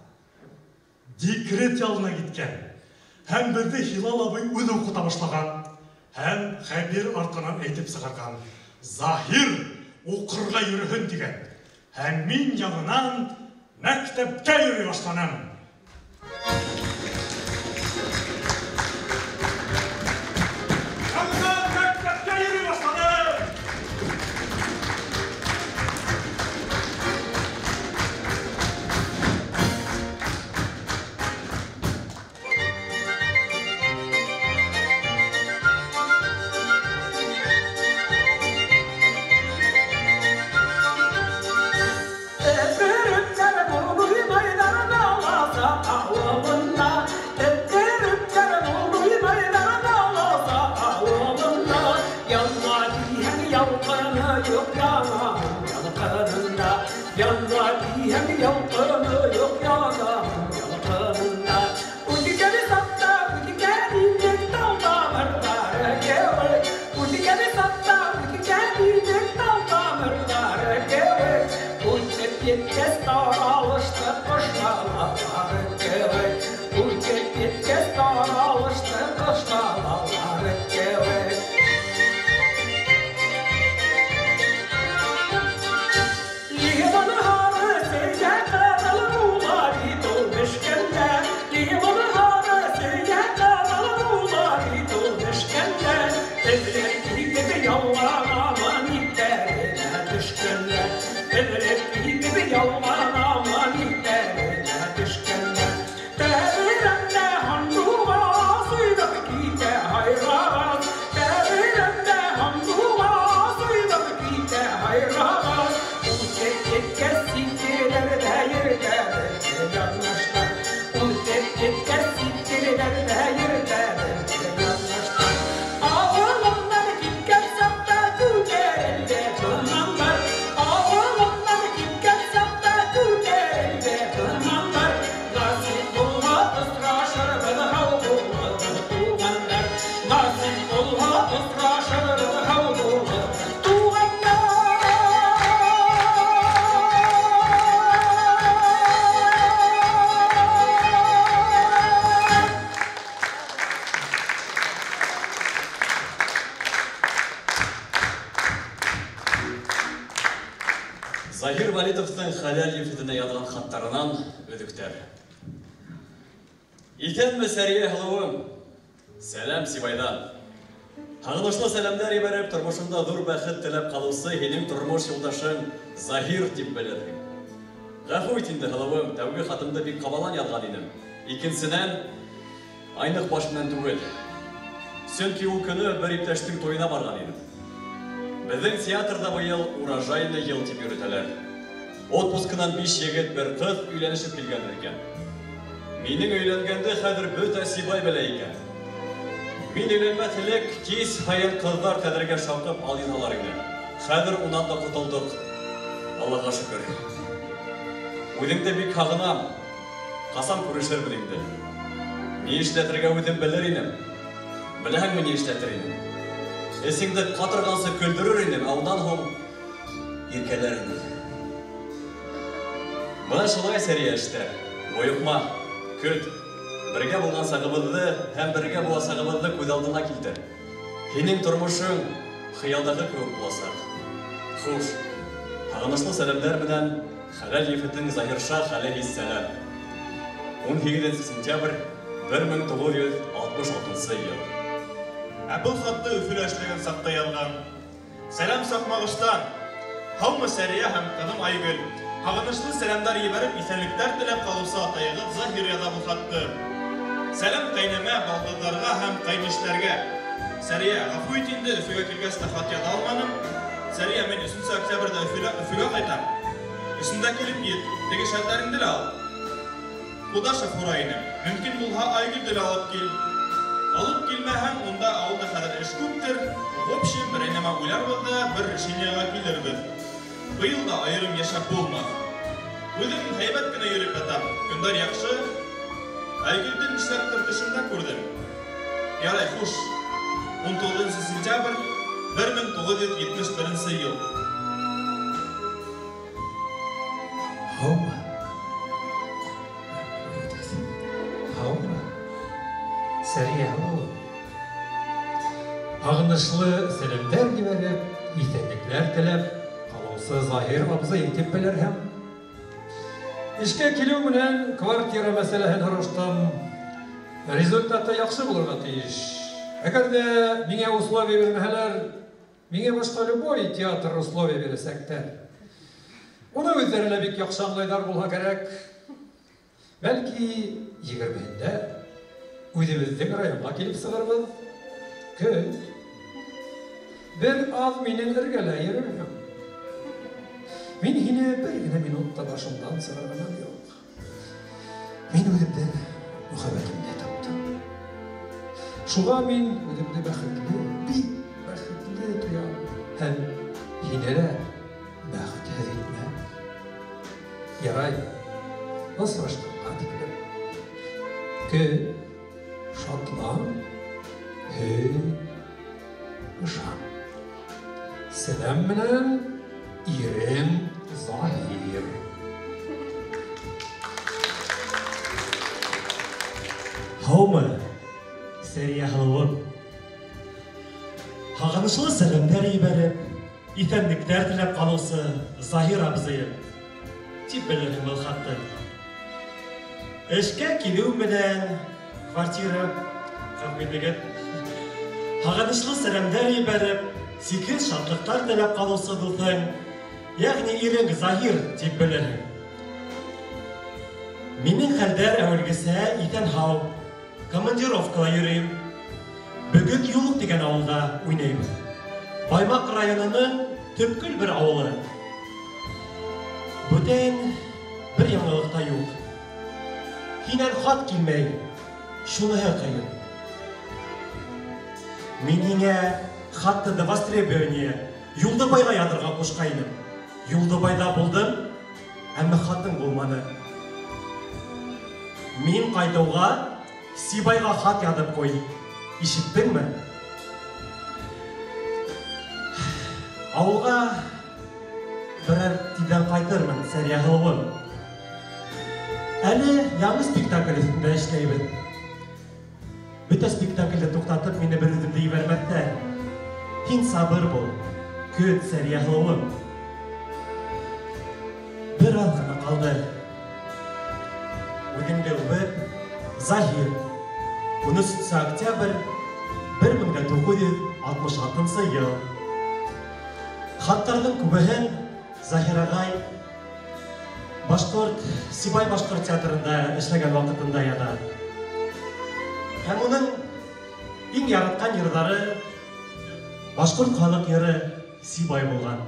декрет ялына киткән. Һәм беҙҙе Хилал абый үҙе уҡыта башлаған. Һәм Хәбир артынан әйтеп сығарған: Заһир уҡырға йөрөһөн тигән. Һәм мин яңынан мәктәпкә йөрөй башланым. Яңынан мәктәпкә йөрөй башланым. Заһир Вәлитовтың хәләл ефетенә яҙған хаттарынан өҙөктәр. Иҫәнме, Сәриә һылыуым? Сәләм Сибайҙан. Һағынышлы сәләмдәр ебәреп, тормошонда ҙур бәхет теләп ҡалыусы һинең тормош юлдашың Заһир тип белерһең. Ғәфү ит инде, һылыуым, тәүге хатымды бик ҡабалан яҙған инем. Икенсенән, айныҡ баш менән түгел. Сөнки ул көнө бер иптәштең туйына барған инем. Беҙҙең театрҙа быйыл урожайный йыл тип йөрөтәләр. Отпускынан 5 егет, бер ҡыҙ өйләнешеп килгәндер икән. Минең өйләнгәнде хәҙер бөтә Сибай белә икән. Мин өйләнмәҫ элек кис һайын ҡыҙҙар тәҙрәгә шаҡып ал яталар ине. Хәҙер унан да ҡотолдоҡ. Аллаға шөкөр. Үҙеңде бик һағынам. Ҡасан күрешербеҙ инде? Ни эшләтергә үҙем белер инем. Беләһеңме ни эшләтер инем? Эсеңде ҡатырғансы көлдөрөр инем, ә унан һуң иркәләр инем. Бына шулай, Сәриә, эштәр. Бойоҡма, көт. Бергә булған сағыбыҙҙы һәм бергә буласағыбыҙҙы күҙ алдына килтер. Һинең тормошоң хыялдағы кеүек буласаҡ. Хуш. Һағынышлы сәләмдәр менән хәләл ефетең Заһирша ғәләйһиссәләм. 18 сентябрь 1966 йыл. Ә был хатты Өфөлә эшләгән саҡта яҙған. Сәләм Саҡмағыштан. Һаумы, Сәрия һәм ҡыҙым Айгөл. Һағынышлы сәләмдәр ебәреп, иҫәнлектәр теләп ҡалыусы атайығыҙ Заһир яҙа был хатты. Сәләм ҡәйнәмә, балдыҙҙарға һәм ҡәйнештәргә. Сәрия, ғәфү ит инде, Өфөгә килгәс тә хат яҙа алманым. Сәрия, мин 3 октябрҙә Өфөгә ҡайтам. Өсөндә килеп ет, теге шәлдәреңде лә ал. Ҡудашев һорай инем. Мөмкин булһа, Айгөлдө лә алып кил. Алып килмәһәң, унда ауылда хәҙер эш күптер. В общем, берәй нәмә уйларбыҙ ҙа, бер решениеға килербеҙ. Быйыл да айырым йәшәп булмаҫ. Үҙем һәйбәт кенә йөрөп ятам. Көндәр яҡшы. Айгөлдө нишләптер төшөмдә күрҙем. Ярай, хуш. 19 сентябрь 1971 йыл. Һаумы? Һаумы? Сәрия һылыуым. Һағынышлы сәләмдәр ебәреп, иҫәнлектәр теләп, ҡалыусы Заһир абзый тип белерһең. Эшкә килеү менән квартира мәсьәләһен һораштым. Результаты яҡшы булырға тейеш. Әгәр ҙә миңә условия бирмәһәләр, миңә башҡа любой театр условия бирәсәктәр. Уны үҙҙәре лә бик яҡшы аңлайҙар булһа кәрәк. Бәлки 20-һендә үҙебеҙҙең районға килеп сығырбыҙ. Көт. Бер аҙ минең эргәлә йөрөрһөң. Мин һине бер генә минут та башымдан сығарғаным юҡ. Мин үҙемдең мөхәббәтемде таптым. Шуға мин үҙемде бәхетле, бик бәхетле тоям. Һәм һине лә бәхетһеҙ итмәм. Ярай, осрашҡанға тиклем. Көт, шатлан, һөй, ышан. Сәләм менән ирең Заһир. Һаумы, Сәрия һылыуым. Һағынышлы сәләмдәр ебәреп, иҫәнлектәр теләп ҡалыусы Заһир абзыйым тип белерһең был хатты. Эшкә килеү менән квартира ғәфү итегеҙ. Һағынышлы сәләмдәр ебәреп, сикһеҙ шатлыҡтар теләп ҡалыусы дуҫың, йәғни ирең Заһир тип белерһең. Минең хәлдәр әүәлгесә иҫән-һау. Командировкала йөрөйөм. Бөгөн Юлыҡ тигән ауылда уйнайбыҙ. Баймаҡ районының төпкөл бер ауылы. Бүтән бер яңылыҡ та юҡ. Һинән хат килмәй, шуныһы ҡыйын. Мин һиңә хатты до востребования Юлдыбайға яҙырға ҡушҡайным. Юлдыбайҙа булдым, әммә хатың булманы. Мин ҡайтыуға Сибайға хат яҙып ҡуй. Ишеттеңме? Ауылға берәр тиҙҙән ҡайтырмын, Сәрия һылыуым. Әле яңы спектакль өҫтөндә эшләйбеҙ. Бөтә спектаклде туҡтатып, мине бер үҙемде ебәрмәҫтәр. Һин сабыр бул, көт, Сәрия һылыуым. Бер аҙ ғына ҡалды. Үҙеңде үбеп, Заһир. 13 октябрь 1966 йыл. Хаттарҙың күбеһен Заһир ағай Башҡорт, Сибай башҡорт театрында эшләгән ваҡытында яҙа. Һәм уның иң яратҡан йырҙары башҡорт халыҡ йыры Сибай булған.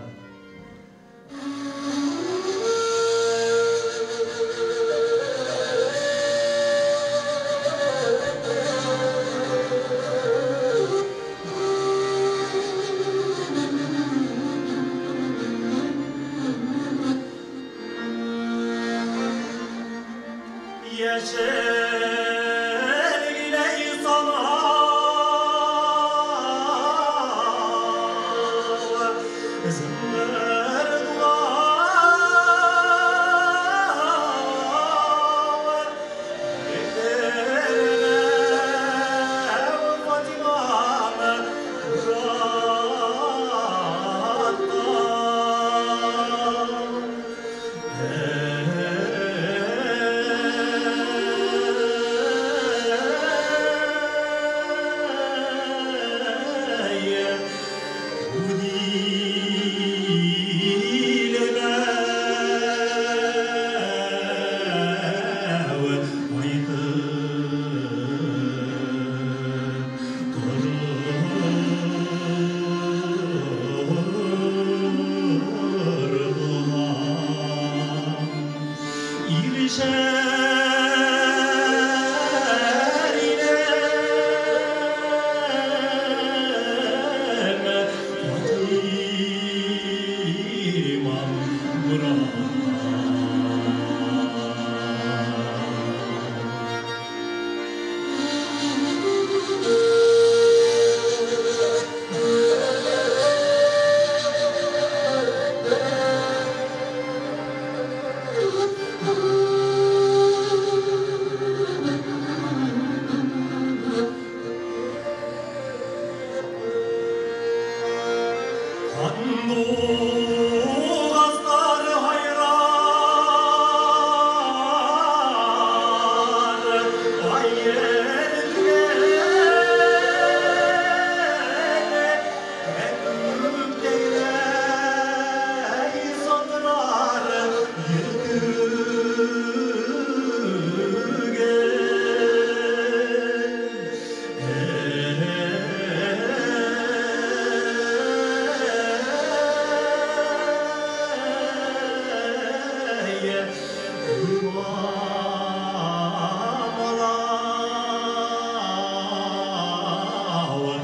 Һандуғастар һайрар, ай ерҙә, Кәкүктәгеләй сатырар ер түгел. Иламалау,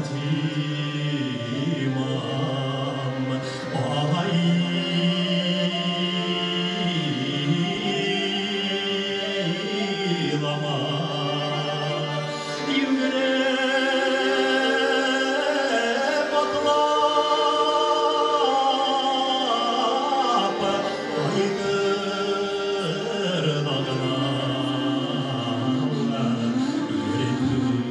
Фатимам, айлама. Йүгереп атлап ҡайтыр ҙа ғына ер түгел.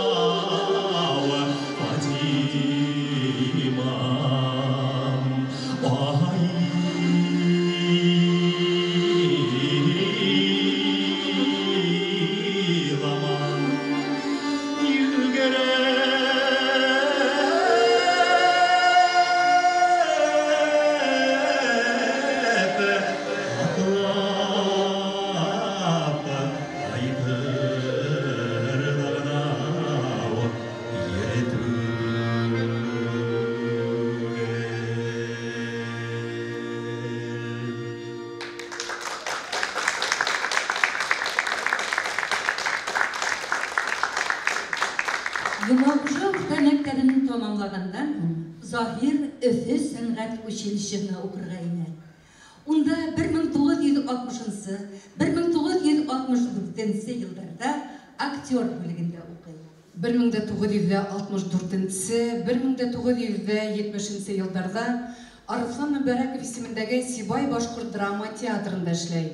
Иламалау, Фатимам, айлама. Йүгереп атлап ҡайтыр ҙа ғына ер түгел. Йомағужа урта мәктәбен тамамлағандан һуң Заһир Өфө сәнғәт училищеһына уҡырға инә. Унда 1960-1964 йылдарҙа актер бүлегендә уҡый. 1964-1970 йылдарҙа Арыҫлан Мөбәрәков исемендәге Сибай башҡорт драма театрында эшләй.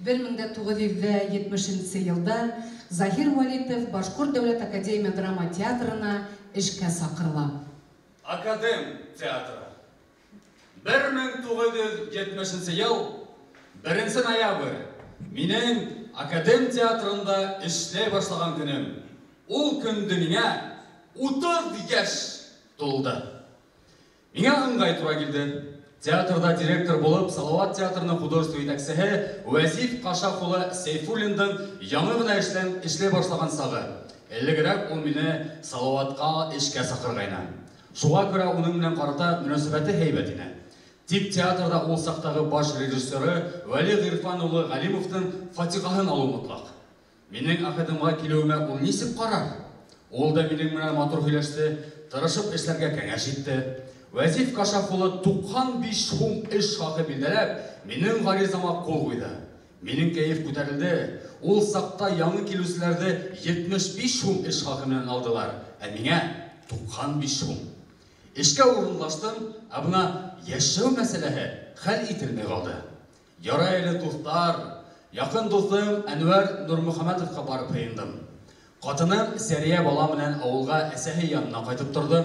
1970 йылда Заһир Вәлитов Башҡорт дәүләт академия драма театрына эшкә саҡырыла. Академ театры. 1970 йыл, 1 ноябрь. Минең Академ театрында эшләй башлаған көнөм. Ул көндө миңә 30 йәш тулды. Миңә ыңғай тура килде. Театрҙа директор булып Салауат театрының художество етәксеһе Вәзиф Ҡашаф улы Сейфуллиндың яңы ғына эшләй башлаған сағы. Элегерәк ул мине Салауатҡа эшкә саҡырғайны. Шуға күрә уның менән ҡарата мөнәсәбәте һәйбәт ине. Тик театрҙа ул саҡтағы баш режиссеры Вәли Ғирфан улы Ғәлимовтың фатиғаһын алыу мотлаҡ. Минең академға килеүемә ул нисек ҡарар? Ул да минең менән матур һөйләште, тырышып эшләргә кәңәш итте. Вәзиф Ҡашаф улы 95 һум эш хаҡы билдәләп, минең ғаризама ҡул ҡуйҙы. Минең кәйеф күтәрелде. Ул саҡта яңы килеүселәрҙе 75 һум эш хаҡы менән алдылар, ә миңә 95 һум. Эшкә урынлаштым, ә бына йәшәү мәсьәләһе хәл ителмәй ҡалды. Ярай әле дуҫтар, яҡын дуҫым Әнүәр Нурмөхәмәтовҡа барып һыйындым. Ҡатыным Сәриә бала менән ауылға әсәһе янына ҡайтып торҙо.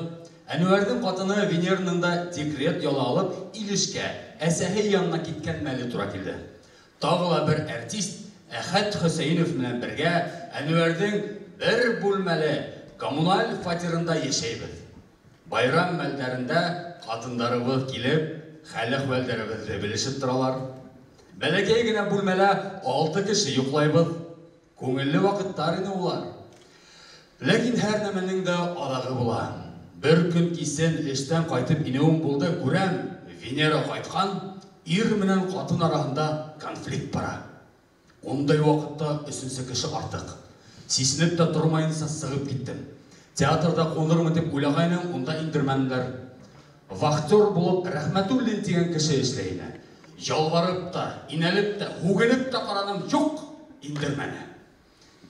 Әнүәрҙең ҡатыны Венераның да декрет ялы алып, Илешкә, әсәһе янына киткән мәле тура килде. Тағы ла бер артист Әхәт Хөсәйенов менән бергә Әнүәрҙең бер бүлмәле коммуналь фатирында йәшәйбеҙ. Байрам мәлдәрендә ҡатындарыбыҙ килеп, хәл-әхүәлдәребеҙҙе белешеп торалар. Бәләкәй генә бүлмәлә 6 кеше йоҡлайбыҙ. Күңелле ваҡыттар ине улар. Ләкин һәр нәмәнең дә аҙағы була. Бер көн кисен эштән ҡайтып инеүем булды, күрәм, Венера ҡайтҡан, ир менән ҡатын араһында конфликт бара. Ундай ваҡытта өсөнсө кеше артыҡ. Сисенеп тә тормайынса сығып киттем. Театрҙа ҡунырмын тип уйлағайным, унда индермәнеләр. Вахтер булып Рәхмәтуллин тигән кеше эшләй ине. Ялварып та, инәлеп тә, һүгенеп тә ҡараным, юҡ, индермәне.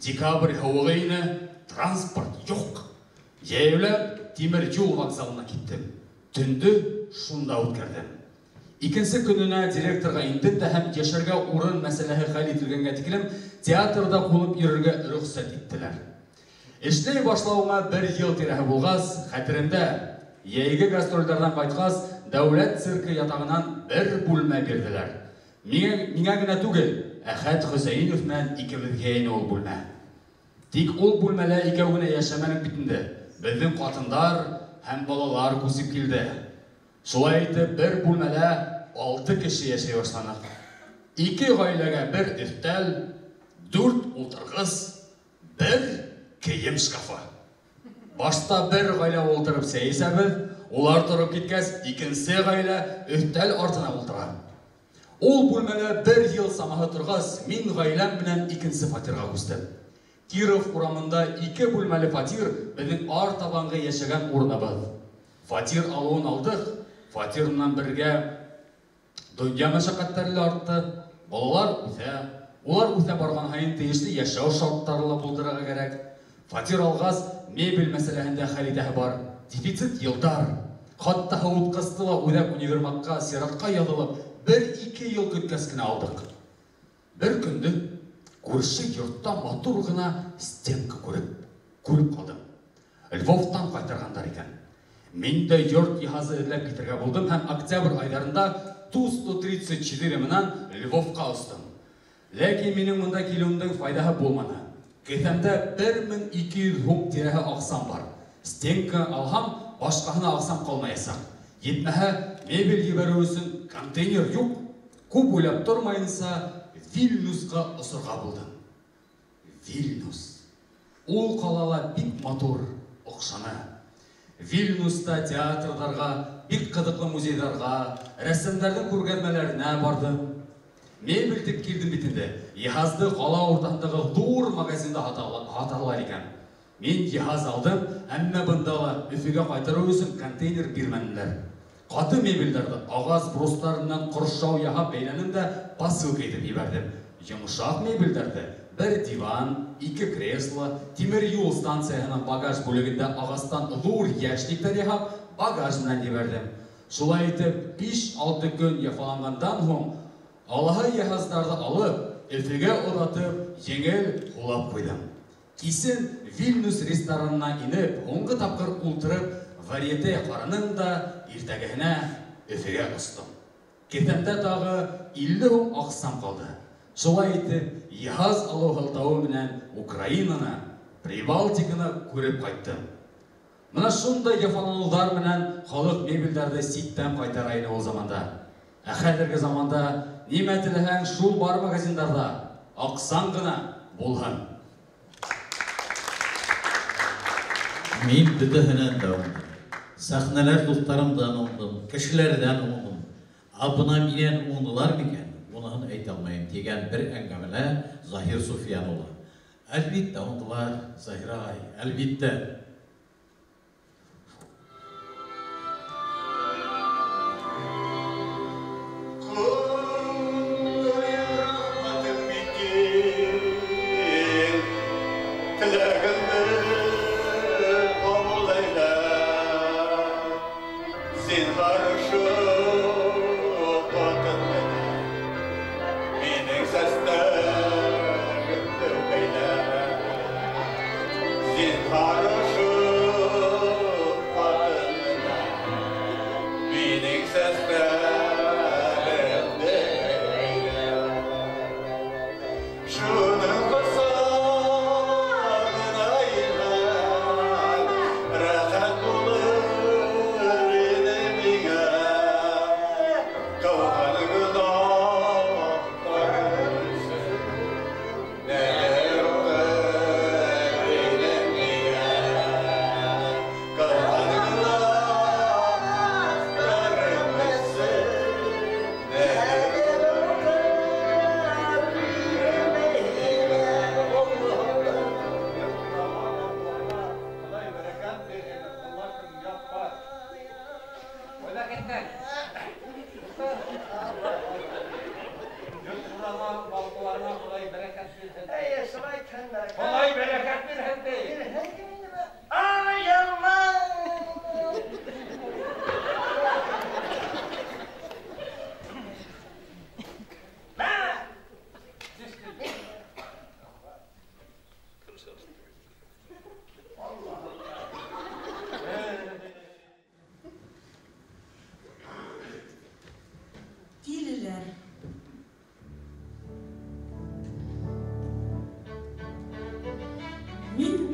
Декабрь һыуығы ине, транспорт юҡ. Йәйәүләп тимер юл вокзалына киттем. Төндө шунда үткәрҙем. Икенсе көнөнә директорға индем дә һәм йәшәргә урын мәсьәләһе хәл ителгәнгә тиклем театрҙа ҡунып йөрөргә рөхсәт иттеләр. Эшләй башлауыма бер йыл тирәһе булғас, хәтеремдә, йәйге гастролдәрҙән ҡайтҡас, дәүләт циркы ятағынан бер бүлмә бирҙеләр. Миңә генә түгел, Әхәт Хөсәйенов менән икебеҙгә ине ул бүлмә. Тик ул бүлмәлә икәү генә йәшәмәнек бит инде. Беҙҙең ҡатындар һәм балалар күсеп килде. Шулай итеп, бер бүлмәлә 6 кеше йәшәй башланыҡ. 2 ғаиләгә бер өҫтәл, 4 ултырғыс, бер кейем шкафы. Башта бер ғаилә ултырып сәй эсәбеҙ, улар тороп киткәс, икенсе ғаилә өҫтәл артына ултыра. Ул бүлмәлә бер йыл самаһы торғас, мин ғаиләм менән икенсе фатирға күстем. Киров урамында 2 бүлмәле фатир беҙҙең артабанғы йәшәгән урыныбыҙ. Фатир алыуын алдыҡ, фатир менән бергә донъя мәшәҡәттәре лә артты, балалар үҫә, улар үҫә барған һайын тейешле йәшәү шарттары ла булдырырға кәрәк. Фатир алғас, мебель мәсьәләһендә хәл итәһе бар. Дефицит йылдар. Хатта һыуытҡысты ла үҙәк универмагҡа сиратҡа яҙылып, 1-2 йыл көткәс кенә алдыҡ. Бер көндө күрше йортта матур ғына стенка күреп ҡалдым. Львовтан ҡайтарғандар икән. Мин дә йорт йыһазы эҙләп китергә булдым һәм октябрь айҙарында Ту-134 менән Львовҡа остом. Ләкин минең мында килеүемдең файҙаһы булманы. Кеҫәмдә 1200 һум тирәһе аҡсам бар. Стенка алһам, башҡаһына аҡсам ҡалмаясаҡ. Етмәһә, мебель ебәреү өсөн контейнер юҡ. Күп уйлап тормайынса, Вильнюсҡа осорға булдым. Вильнюс. Ул ҡалала бик матур, оҡшаны. Вильнюста театрҙарға, бик ҡыҙыҡлы музейҙарға, рәссамдарҙың күргәҙмәләренә барҙым. Мебель тип килдем бит инде. Йыһазды ҡала уртаһындағы ҙур магазинда һаталар икән. Мин йыһаз алдым, әммә бында ла Өфөгә ҡайтарыу өсөн контейнер бирмәнеләр. Ҡаты мебелдәрҙе ағас брустарынан ҡоршау яһап бәйләнем дә посылка итеп ебәрҙем. Йомшаҡ мебелдәрҙе бер диван, 2 кресло, тимер юл станцияһының багаж бүлегендә ағастан ҙур йәшниктәр яһап багаж менән ебәрҙем. Шулай итеп 5-6 көн яфаланғандан һуң алаһы йыһаздарҙы алып, Өфөгә оҙатып, еңел һулап ҡуйҙым. Кисен Вильнюс ресторанына инеп, һуңғы тапҡыр ултырып, варьете ҡараным да иртәгеһенә Өфөгә остом. Кеҫәмдә тағы 50 һум аҡсам ҡалды. Шулай итеп, йыһаз алыу һылтауы менән Украинаны, Прибалтиканы күреп ҡайттым. Мына шундай яфаланыуҙар менән халыҡ мебелдәрҙе ситтән ҡайтара ине ул заманда. Ә хәҙерге заманда нимә теләһәң, шул бар магазиндарҙа, аҡсаң ғына булһын. Мин бөтәһенән дә уңдым. Сәхнәләр дуҫтарымдан уңдым, кешеләрҙән уңдым. Ә бына минән уңдылар микән? Уныһын әйтә алмайым тигән бер әңгәмәлә Заһир Суфиян улы. Әлбиттә уңдылар, Заһир ағай, әлбиттә. Neler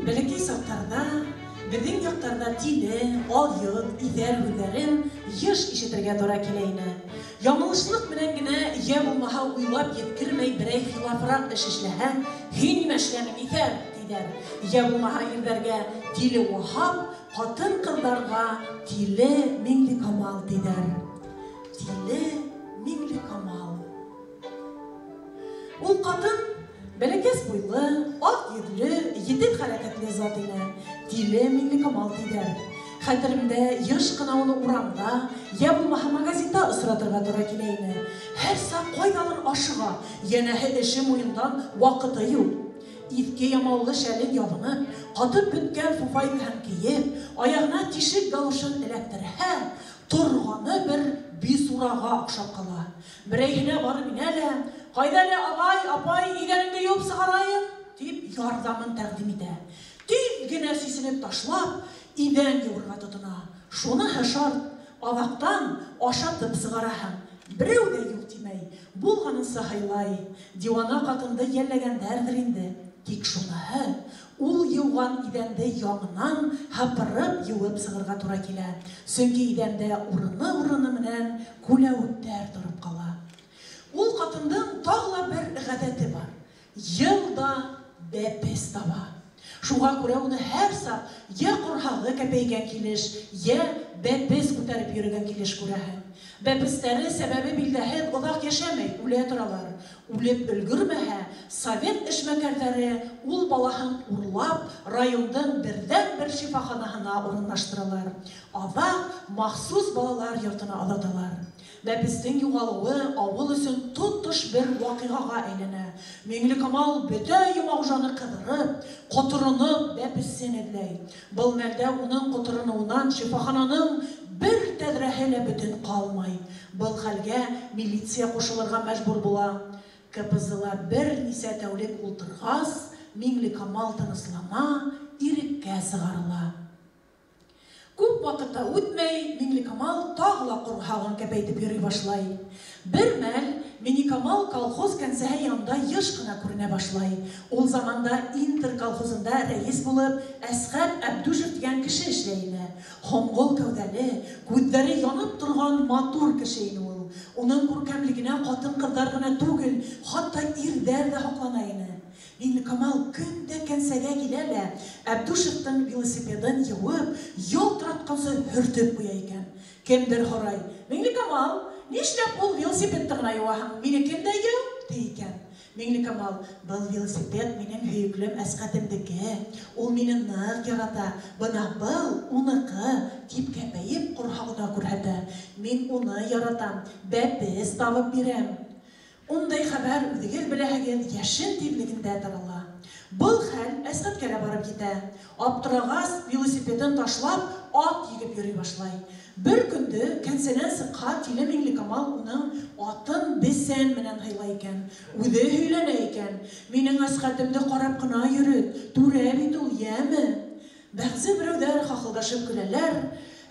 Бәләкәй саҡтарҙа беҙҙең яҡтарҙа тиле, алйот, иҫәр һүҙҙәрен йыш ишетергә тура килә ине. Яңылышлыҡ менән генә йә булмаһа уйлап еткермәй берәй хилафыраҡ эш эшләһәң, һин нимә эшләнең, иҫәр, тиҙәр. Йә булмаһа ирҙәргә тиле Ваһап, ҡатын-ҡыҙҙарға тиле Миңлекамал тиҙәр. Тиле Миңлекамал. Ул ҡатын бәләкәс буйлы, аҡ йөҙлө, етеҙ хәрәкәтле зат ине. Тиле Миңлекамал тиҙәр. Хәтеремдә йыш ҡына уны урамда, йә булмаһа магазинда осратырға тура килә ине. Һәр саҡ ҡайҙалыр ашыға, йәнәһе эше муйындан ваҡыты юҡ. Иҫке ямаулы шәлен ябынып, ҡатып бөткән фуфайкаһын кейеп, аяғына тишек галошын эләктерһә, торғаны бер бисураға оҡшап ҡала. Берәйһенә барып инә лә, «Ҡайҙа әле, ағай, апай, иҙәнеңде йыуып сығарайым?» тип ярҙамын тәҡдим итә. Тиҙ генә сисенеп ташлап, иҙән йыуырға тотона. Шуныһы шарт, аҙаҡтан ашатып сығараһың. Берәү ҙә юҡ тимәй, булғанынса һыйлай. Диуана ҡатынды йәлләгәндәрҙер инде. Тик шуныһы, ул йыуған иҙәнде яңынан һыпырып йыуып сығырға тура килә. Сөнки иҙәндә урыны-урыны менән күләүектәр тороп ҡала. Ул ҡатындың тағы ла бер ғәҙәте бар. Йыл да бәпес таба. Шуға күрә уны һәр саҡ йә ҡорһағы кәпәйгән килеш, йә бәпес күтәреп йөрөгән килеш күрәһең. Бәпестәре сәбәбе билдәһеҙ оҙаҡ йәшәмәй, үлә торалар. Үлеп өлгөрмәһә, совет эшмәкәрҙәре ул балаһын урлап, райондың берҙән-бер шифаханаһына урынлаштыралар. Аҙаҡ махсус балалар йортона оҙаталар. Бәпестең юғалыуы ауыл өсөн тотош бер ваҡиғаға әйләнә. Миңлекамал бөтә Йомағужаны ҡыҙырып, ҡотороноп бәпесен эҙләй. Был мәлдә уның ҡотороноуынан шифахананың бер тәҙрәһе лә бөтөн ҡалмай. Был хәлгә милиция ҡушылырға мәжбүр була. КПЗ-ла бер нисә тәүлек ултырғас, Миңлекамал тыныслана, иреккә сығарыла. Күп ваҡыт та үтмәй, Миңлекамал тағы ла ҡорһағын кәпәйтеп йөрөй башлай. Бер мәл Миңлекамал колхоз кәнсәһе янында йыш ҡына күренә башлай. Ул заманда Интер колхозында рәйес булып Әсғәт Әбдүшев тигән кеше эшләй ине. Һомғол кәүҙәле, күҙҙәре янып торған матур кеше ине ул. Уның күркәмлегенә ҡатын-ҡыҙҙар ғына түгел, хатта ирҙәр ҙә һоҡлана ине. Миңлекамал көн дә кәнсәгә килә лә, Әбдүшевтең велосипедын йыуып, ялтыратҡансы һөртөп ҡуя икән. Кемдер һорай: «Миңлекамал, нишләп ул велосипедты ғына йыуаһың, минекен дә йыу?» ти икән. Миңлекамал: «Был велосипед минең һөйөклөм Әсғәтемдеке, ул мине ныҡ ярата, бына был уныҡы», тип кәпәйеп ҡорһағына күрһәтә. «Мин уны яратам, бәпес табып бирәм». Ундай хәбәр үҙегеҙ беләһегеҙ, йәшен тиҙлегендә тарала. Был хәл Әсғәткә лә барып етә. Аптырағас, велосипедын ташлап, ат егеп йөрөй башлай. Бер көндө кәнсәнән сыҡһа, тиле Миңлекамал уның атын бесән менән һыйлай икән. Үҙе һөйләнә икән: «Минең Әсғәтемде ҡарап ҡына йөрөт, түрә бит ул, йәме?» Бәғзе берәүҙәр хахылдашып көләләр,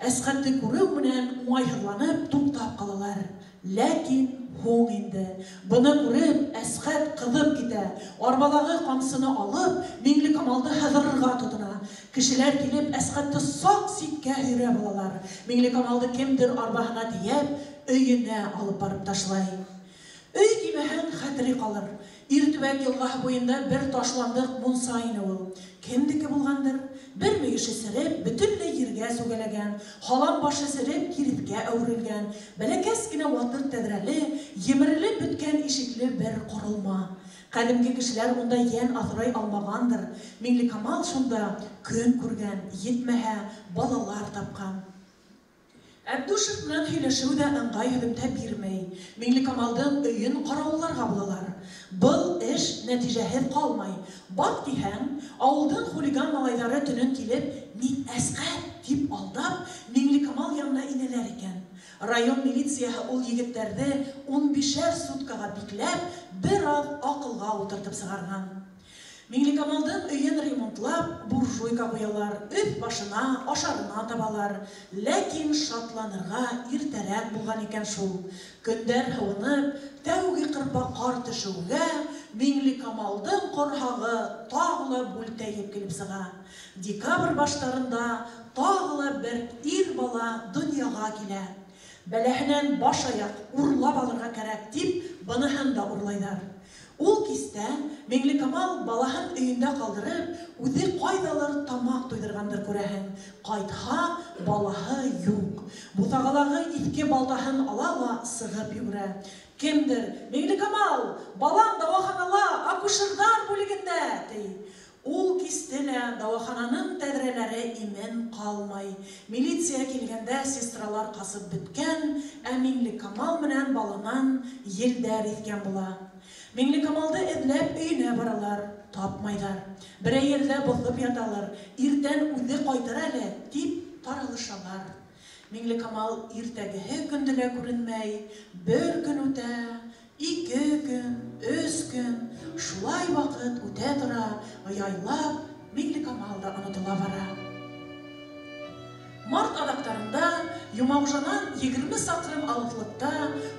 Әсғәтте күреү менән уңайһыҙланып туҡтап ҡалалар. Ләкин һуң инде. Быны күреп, Әсғәт ҡыҙып китә. Арбалағы ҡамсыны алып, Миңлекамалды һыҙырырға тотона. Кешеләр килеп, Әсғәтте саҡ ситкә һөйрәп алалар. Миңлекамалды кемдер арбаһына тейәп, өйөнә алып барып ташлай. Өй тимәһәң, хәтере ҡалыр. Иртүбәк йылғаһы буйында бер ташландыҡ мунса ине ул. Кемдеке булғандыр? Бер мөйөшө сереп, бөтөнләй ергә сүгәләгән, һалам башы сереп, киреткә әүерелгән, бәләкәс кенә ватыҡ тәҙрәле, емерелеп бөткән ишекле бер ҡоролма. Ҡәҙимге кешеләр унда йән аҫрай алмағандыр. Миңлекамал шунда көн күргән, етмәһә, балалар тапҡан. Әбдүшев менән һөйләшеү ҙә ыңғай һөҙөмтә бирмәй. Миңлекамалдың өйөн ҡарауылларға булалар. Был эш нәтижәһеҙ ҡалмай. Баҡ тиһәң, ауылдың хулиган малайҙары төнөн килеп, «Мин Әсғәт» тип алдап, Миңлекамал янына инәләр икән. Район милицияһы ул егеттәрҙе 15-әр суткаға бикләп, бер аҙ аҡылға ултыртып сығарған. Миңлекамалдың өйөн ремонтлап, буржуй буржуйка ҡуялар, өҫ башына, ашарына табалар. Ләкин шатланырға иртәрәк булған икән шул. Көндәр һыуынып, тәүге ҡырпа ҡар төшөүгә Миңлекамалдың ҡорһағы тағы ла бүлтәйеп килеп сыға. Декабрь баштарында тағы ла бер ир бала донъяға килә. Бәләһенән баш аяҡ урлап алырға кәрәк тип, быныһын да урлайҙар. Ул кистә Миңлекамал балаһын өйөндә ҡалдырып, үҙе ҡайҙалыр тамаҡ туйҙырғандыр күрәһең. Ҡайтһа, балаһы юҡ. Буҫағалағы иҫке балтаһын ала ла сығып йүгерә. Кемдер: "Миңлекамал, балаң дауаханала, акушерҙар бүлегендә", ти. Ул кисте лә дауахананың тәҙрәләре имен ҡалмай. Милиция килгәндә сестралар ҡасып бөткән, ә Миңлекамал менән баланан елдәр иҫкән була. Миңлекамалды эҙләп өйөнә баралар, тапмайҙар. Берәй ерҙә боҫоп яталар, иртән үҙе ҡайтыр әле, тип таралышалар. Миңлекамал иртәгеһе көндө лә күренмәй, бер көн үтә, ике көн, өс көн, шулай ваҡыт үтә тора, яйлап Миңлекамал да онотола бара. Март аҙаҡтарында Йомағужанан 20 саҡрым алыҫлыҡта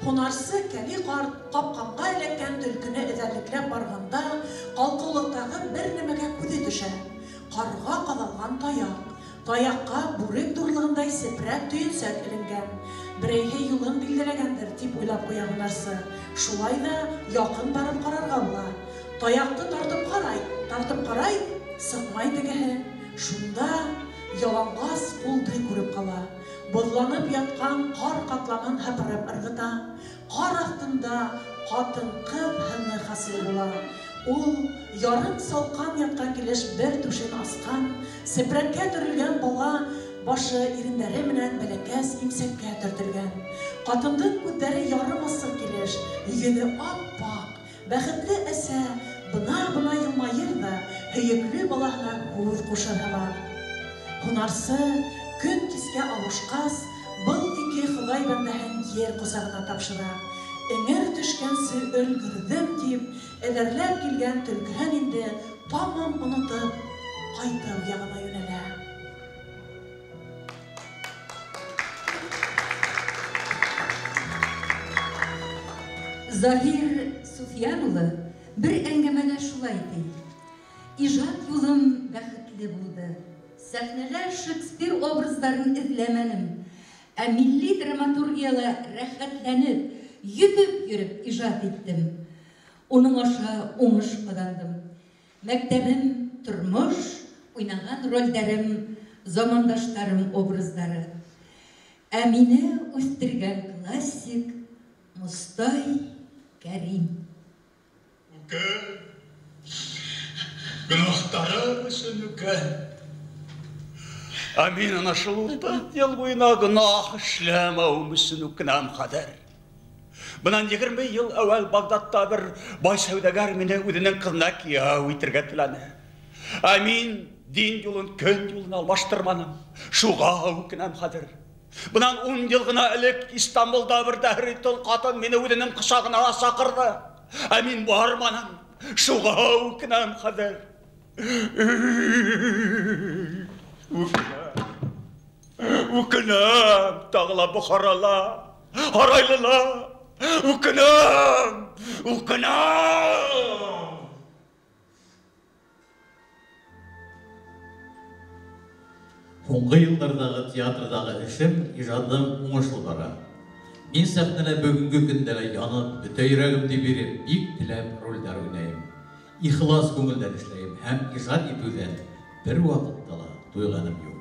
һунарсы Кәли ҡарт ҡапҡанға эләккән төлкөнө эҙәрлекләп барғанда ҡалҡыулыҡтағы бер нәмәгә күҙе төшә. Ҡарға ҡаҙалған таяҡ. Таяҡҡа бүрек ҙурлығындай сепрәк төйөнсәк эленгән. Берәйһе юлын билдәләгәндер, тип уйлап ҡуя һунарсы. Шулай ҙа яҡын барып ҡарарға була. Таяҡты тартып ҡарай, сыҡмай тегеһе. Шунда яланғас ҡулды күреп ҡала. Боҙланып ятҡан ҡар ҡатламын һыпырып ырғыта. Ҡар аҫтында ҡатын-ҡыҙ һыны хасил була. Ул ярым салҡан ятҡан килеш бер түшен асҡан, сепрәккә төрөлгән бала башы ирендәре менән бәләкәс имсәккә төртөлгән. Ҡатындың күҙҙәре ярым асыҡ килеш, йөҙө ап-аҡ. Бәхетле әсә бына-бына йылмайыр ҙа һөйөклө балаһына һүҙ ҡушыр һымаҡ. Һунарсы көн кискә ауышҡас, был ике Хоҙай бәндәһен ер ҡосағына тапшыра. Эңер төшкәнсе өлгөрҙөм тип, эҙәрләп килгән төлкөһөн инде тамам онотоп, ҡайтыу яғына йүнәлә. Заһир Суфиян улы бер әңгәмәлә шулай ти: "Ижад юлым бәхетле булды. Сәхнәлә Шекспир образдарын эҙләмәнем, ә милли драматургияла рәхәтләнеп, йөҙөп йөрөп ижад иттем. Уның аша уңыш ҡаҙандым. Мәктәбем, тормош, уйнаған ролдәрем, замандаштарым образдары. Ә мине үҫтергән классик Мостай Кәрим." Үкән, гөнаһтарым өсөн үкән. Ә мин ана шул 30 йыл буйына гөнаһ эшләмәүем өсөн үкенәм хәҙер. Бынан 20 йыл әүәл Бағдадта бер бай сәүҙәгәр мине үҙенең ҡыҙына кейәү итергә теләне. Ә мин дин юлын көн юлына алмаштырманым. Шуға үкенәм хәҙер. Бынан 10 йыл ғына элек Истанбулда бер дәһри тол ҡатын мине үҙенең ҡосағына саҡырҙы. Ә мин барманым. Шуға үкенәм хәҙер. Үкенәм, тағы ла Бохарала, Һарайлыла. Үкенәм, үкенәм. Һуңғы йылдарҙағы театрҙағы эшем, ижадым уңышлы бара. Мин сәхнәлә бөгөнгө көндә лә янып, бөтә йөрәгемде биреп, бик теләп ролдәр уйнайым. Ихлас күңелдән эшләйем һәм ижад итеүҙән бер ваҡытта ла туйғаным юҡ.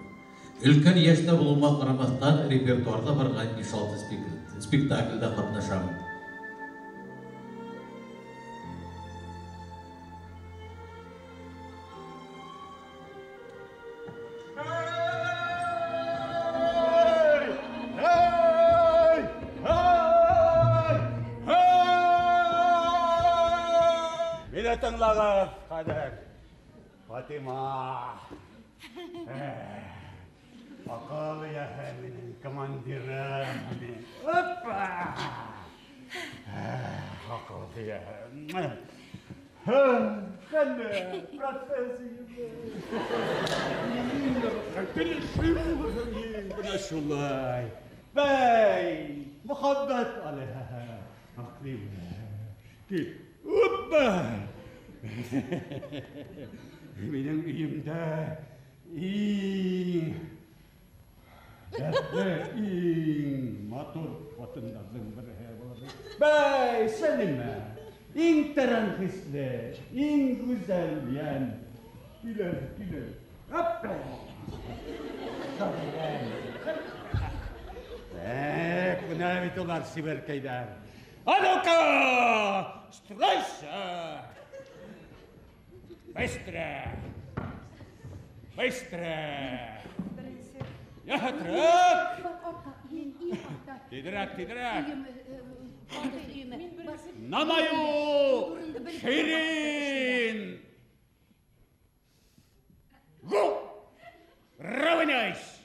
Өлкән йәштә булыуыма ҡарамаҫтан репертуарҙа барған 5-6 спектаклдә ҡатнашам. Мине тыңлағыҙ, ҡәҙер Фатима. Аҡыл эйәһе минең командирым. Опа! Аҡыл эйәһе. Хәлле, процесс. Килешеп менә шулай. Бәй, мөхәббәт әле. Аклыйм. Кил. Оппа! Минең өйөмдә иң дәртле, иң матур ҡатындарҙың береһе булыр. Бәй, Сәлимә, иң тәрән хисле, иң гүзәл йән. Килер, килер. Оппа! Так, бына бит улар сибәркәйҙәр. А ну-ка, стройся! Быстро! Быстро! Ятрып! Тиҙерәк, тиҙерәк! На мою ширин! Гу! Равняйсь!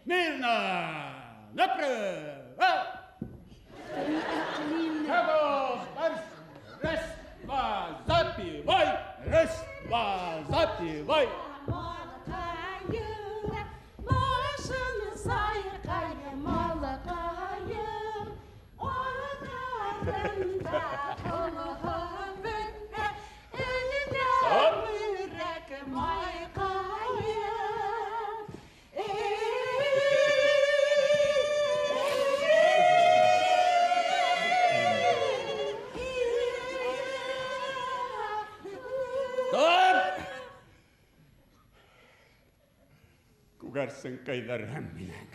Мирно! Направо! Раз, два, запивай! Раз, два, запивай! Күгәрсенкәйҙәрем минең.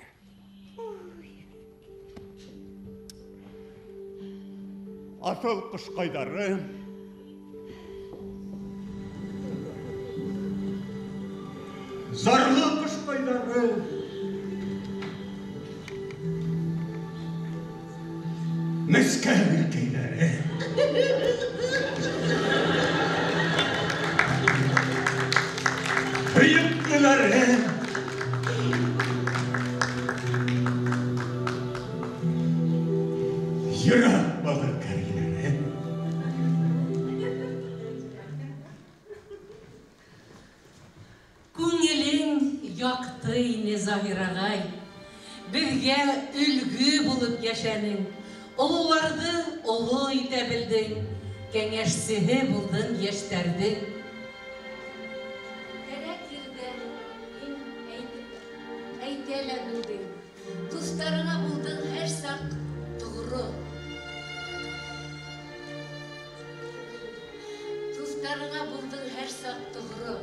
Аҫыл ҡошҡайҙарым. Зарлы ҡошҡайҙарым. Нескә гөлкәйҙәрем. Һөйөклөләрем. Йөрәк бағыркәйләрем. Күңелең яҡты ине, Заһир ағай. Беҙгә өлгө булып йәшәнең. Ололарҙы оло итә белдең. Кәңәшсеһе булдың йәштәрҙең. Кәрәк ерҙә һин әйтә лә белдең. Дуҫтарыңа булдың һәр саҡ тоғро. Дуҫтарыңа булдың һәр саҡ тоғро.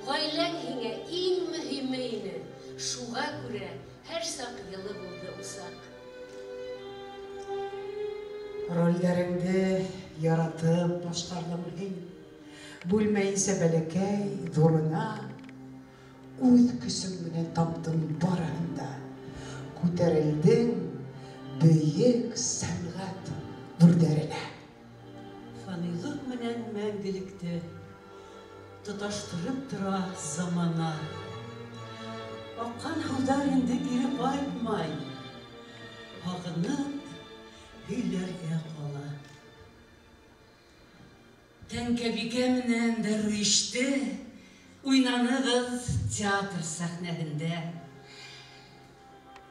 Ғаиләң һиңә иң мөһиме ине. Шуға күрә һәр саҡ йылы булды усаҡ. Ролдәреңде яратып башҡарҙың һин. Бүлмәйенсә бәләкәй, ҙурына. Үҙ көсөң менән таптың барыһын да. Күтәрелдең бөйөк сәнғәт бүрҙәренә. Фанилыҡ менән мәңгелекте тоташтырып тора замана. Аҡҡан һыуҙар инде кире ҡайтмай. Һағынып һөйләргә ҡала. Тәңкәбикә менән дәрвиште уйнанығыҙ театр сәхнәһендә.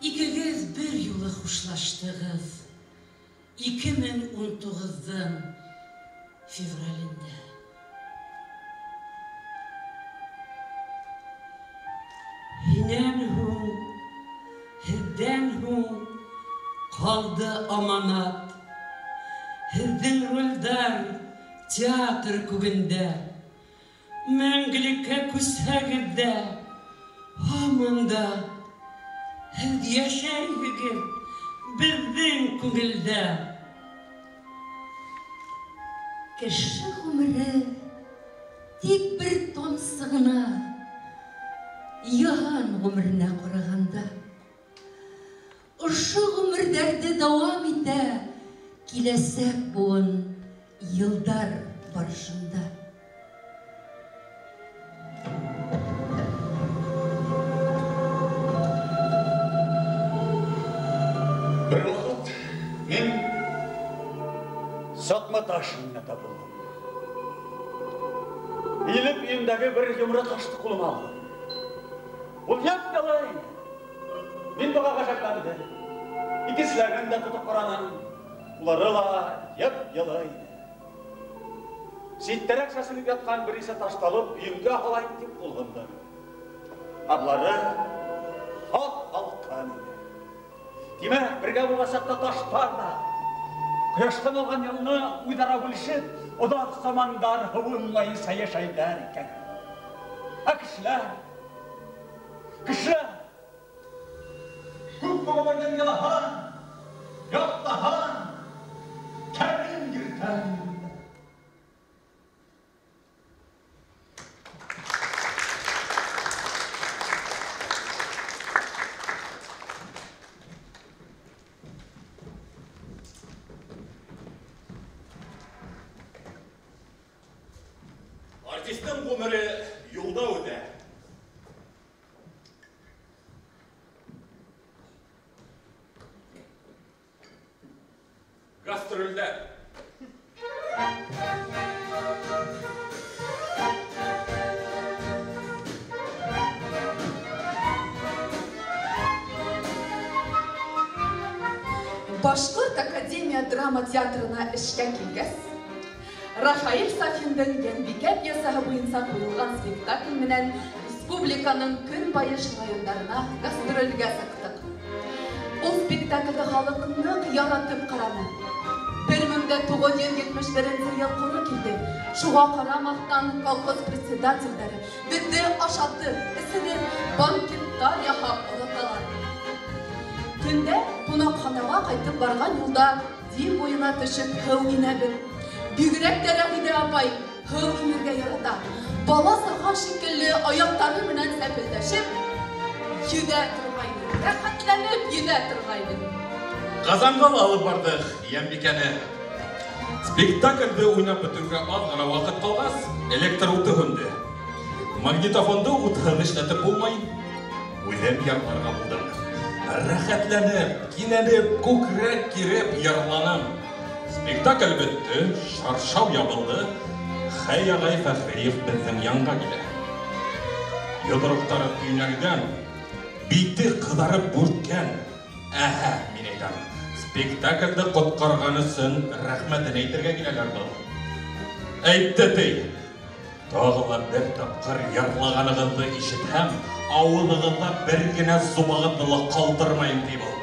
Икегеҙ бер юлы хушлаштығыҙ 2019-ҙың февралендә. Һинән һуң, һеҙҙән һуң ҡалды аманат. Һеҙҙең ролдәр театр күгендә. Мәңгелеккә күсһәгеҙ ҙә, һаман да һеҙ йәшәйһегеҙ беҙҙең күңелдә. Кеше ғүмере тик бер тамсы ғына йыһан ғүмеренә ҡарағанда. Ошо ғүмерҙәрҙе дауам итә киләсәк быуын йылдар барышында. Бер ваҡыт мин Саҡма ташына табылдым. Ийлеп өйөмдәге бер йомро ташты ҡулыма алдым. Ул йып-йылы ине. Мин быға ғәжәпләндем. Икенселәрен дә тотоп ҡараным. Улары ла йып-йылы ине. Ситтәрәк сәселеп ятҡан бер нисә ташты алып, өйөмгә һалайым тип ҡул һуҙҙым. Ә былары һап-һалҡын ине. Тимәк, бергә булған саҡта таштар ҙа ҡояштан алған йылыны үҙ-ара бүлешеп, оҙаҡ замандар һыуынмайынса йәшәйҙәр икән. Ә кешеләр, кешеләр күпме ғүмерҙең йылыһын, яҡтыһын, кәрен йөрөтән. Артистың ғүмере юлда үтә. Гастролдә. Башҡорт академия драма театрына эшкә килгәс, Рафаэль Сафиндың Йәнбикә пьесаһы буйынса ҡуйылған спектакль менән республиканың көнбайыш райондарына гастролгә сыҡтыҡ. Ул спектаклде халыҡ ныҡ яратып ҡараны. 1971 йыл ҡоро килде. Шуға ҡарамаҫтан колхоз председателдәре беҙҙе ашатып, эсереп, банкеттар яһап оҙаталар. Төндә ҡунаҡханаға ҡайтып барған юлда Дим буйына төшөп һыу инәбеҙ. Бигерәк тә Рәхидә апай һыу инергә ярата. Бала саға шикелле аяҡтары менән сәпелдәшеп йөҙә торғайны. Рәхәтләнеп йөҙә торғайны. Ҡазанға ла алып барҙыҡ Йәнбикәне. Спектаклде уйнап бөтөүгә аҙ ғына ваҡыт ҡалғас, электр уты һүнде. Магнитофонды утһыҙ эшләтеп булмай, үҙем йырларға булдым. Рәхәтләнеп, кинәнеп, күкрәк киреп йырланым. Спектакль бөттө, шаршау ябылды. Хәй ағай Фәхриев беҙҙең янға килә. Йоҙроҡтары төйнәлгән, бите ҡыҙарып бүрткән. Әһә, мин әйтәм, спектаклде ҡотҡарған өсөн рәхмәтен әйтергә киләләр был. Әйтте ти, тағы ла бер тапҡыр йырлағанығыҙҙы ишетһәм, ауыҙығыҙҙа бер генә зубағыҙҙы ла ҡалдырмайым, ти был.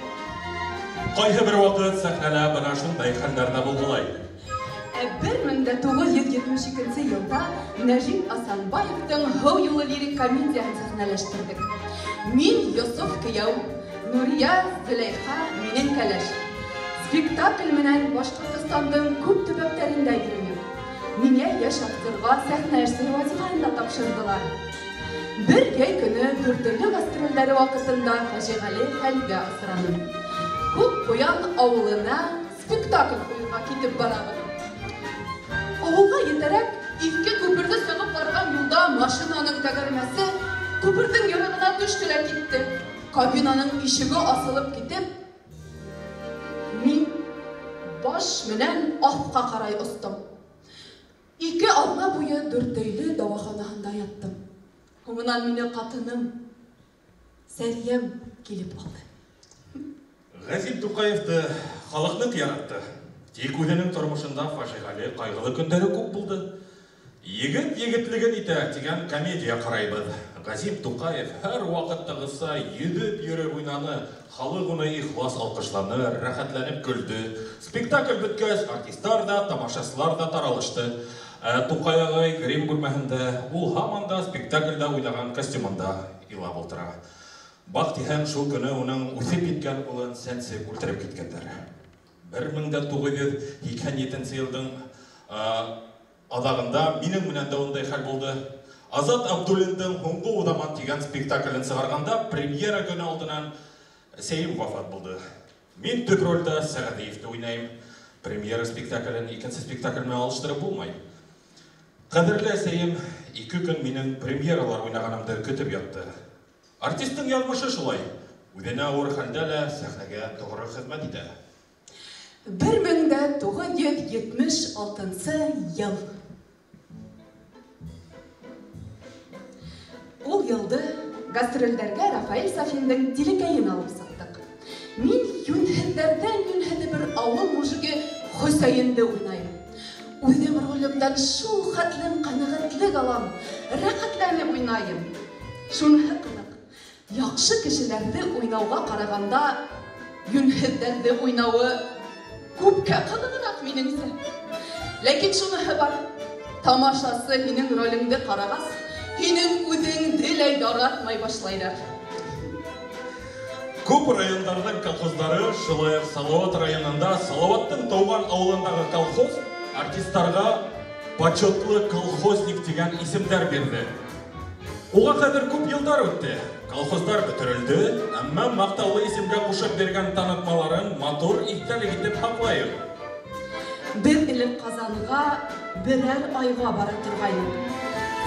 Ҡайһы бер ваҡыт сәхнәлә бына шундай хәлдәр ҙә булғылай. Ә 1972 йылда Нәжип Асанбаевтың «Һыу юлы» лирик комедияһын сәхнәләштерҙек. Мин Йософ кейәү, Нурия Зөләйха минең кәләш. Спектакль менән Башҡортостандың күп төбәктәрендә йөрөнөп, миңә йәш актерға сәхнә эшсеһе вазифаһын да тапшырҙылар. Бер йәй көнө Дүртөйлө гастролдәре ваҡытында фажиғәле хәлгә осраным. Күк Ҡуян ауылына спектакль ҡуйырға китеп барабыҙ. Ауылға етәрәк иҫке күперҙе сығып барған юлда машинаның тәгәрмәсе күперҙең ярығына төштө лә китте. Кабинаның ишеге асылып китеп, мин баш менән аҫҡа ҡарай остом. 2 аҙна буйы Дүртөйлө дауаханаһында яттым. Һуңынан мине ҡатыным Сәриәм килеп алды. Ғәзип Туҡаевты халыҡ ныҡ яратты. Тик үҙенең тормошонда фажиғәле, ҡайғылы көндәре күп булды. Егет егетлеген итә тигән комедия ҡарайбыҙ. Ғәзип Туҡаев һәр ваҡыттағыса йөҙөп йөрөп уйнаны, халыҡ уны ихлас алҡышланы, рәхәтләнеп көлдө. Спектакль бөткәс, артистар ҙа, тамашасылар ҙа таралышты. Ә Туҡай ағай грим бүлмәһендә, ул һаман да спектаклдә уйнаған костюмында илап ултыра. Баҡ тиһәң, шул көнө уның үҫеп еткән улын сәнсеп үлтереп киткәндәр. 1987 йылдың аҙағында минең менән дә ундай хәл булды. Азат Абдуллиндың «Һуңғы уҙаман» тигән спектаклен сығарғанда премьера көнө алдынан әсәйем вафат булды. Мин төп ролдә Сәғәҙиевте уйнайым. Премьера спектаклен икенсе спектакль менән алыштырып булмай. Ҡәҙерле әсәйем 2 көн минең премьералар уйнағанымды көтөп ятты. Артистың яҙмышы шулай. Үҙенә ауыр хәлдә лә сәхнәгә тоғро хеҙмәт итә. 1976 йыл. Ул йылды Гастролдәргә Рафаэль Сафиндың Тилекәйен алып сыҡтыҡ. Мин йүнһеҙҙәрҙән йүнһеҙе бер ауыл мужигы Хөсәйенде уйнайым. Үҙем ролемдән шул хәтлем ҡәнәғәтлек алам, рәхәтләнеп уйнайым. Шуныһы ҡыҙыҡ, яҡшы кешеләрҙе уйнауға ҡарағанда йүнһеҙҙәрҙе уйнауы күпкә ҡыҙығыраҡ минеңсә. Ләкин шуныһы бар, тамашасы һинең ролеңде ҡарағас, һинең үҙеңде лә яратмай башлайҙар. Күп райондарҙың колхоздары, шулай уҡ Салауат районында Салауаттың тыуған ауылындағы колхоз артистарға почетлы колхозник тигән исемдәр бирҙе. Уға хәҙер күп йылдар үтте. Колхоздар бөтөрөлдө, әммә маҡтаулы исемгә ҡушып биргән танытмаларын матур иҫтәлек итеп һаҡлайыҡ. Беҙ элек Ҡазанға берәр айға бара торғайныҡ.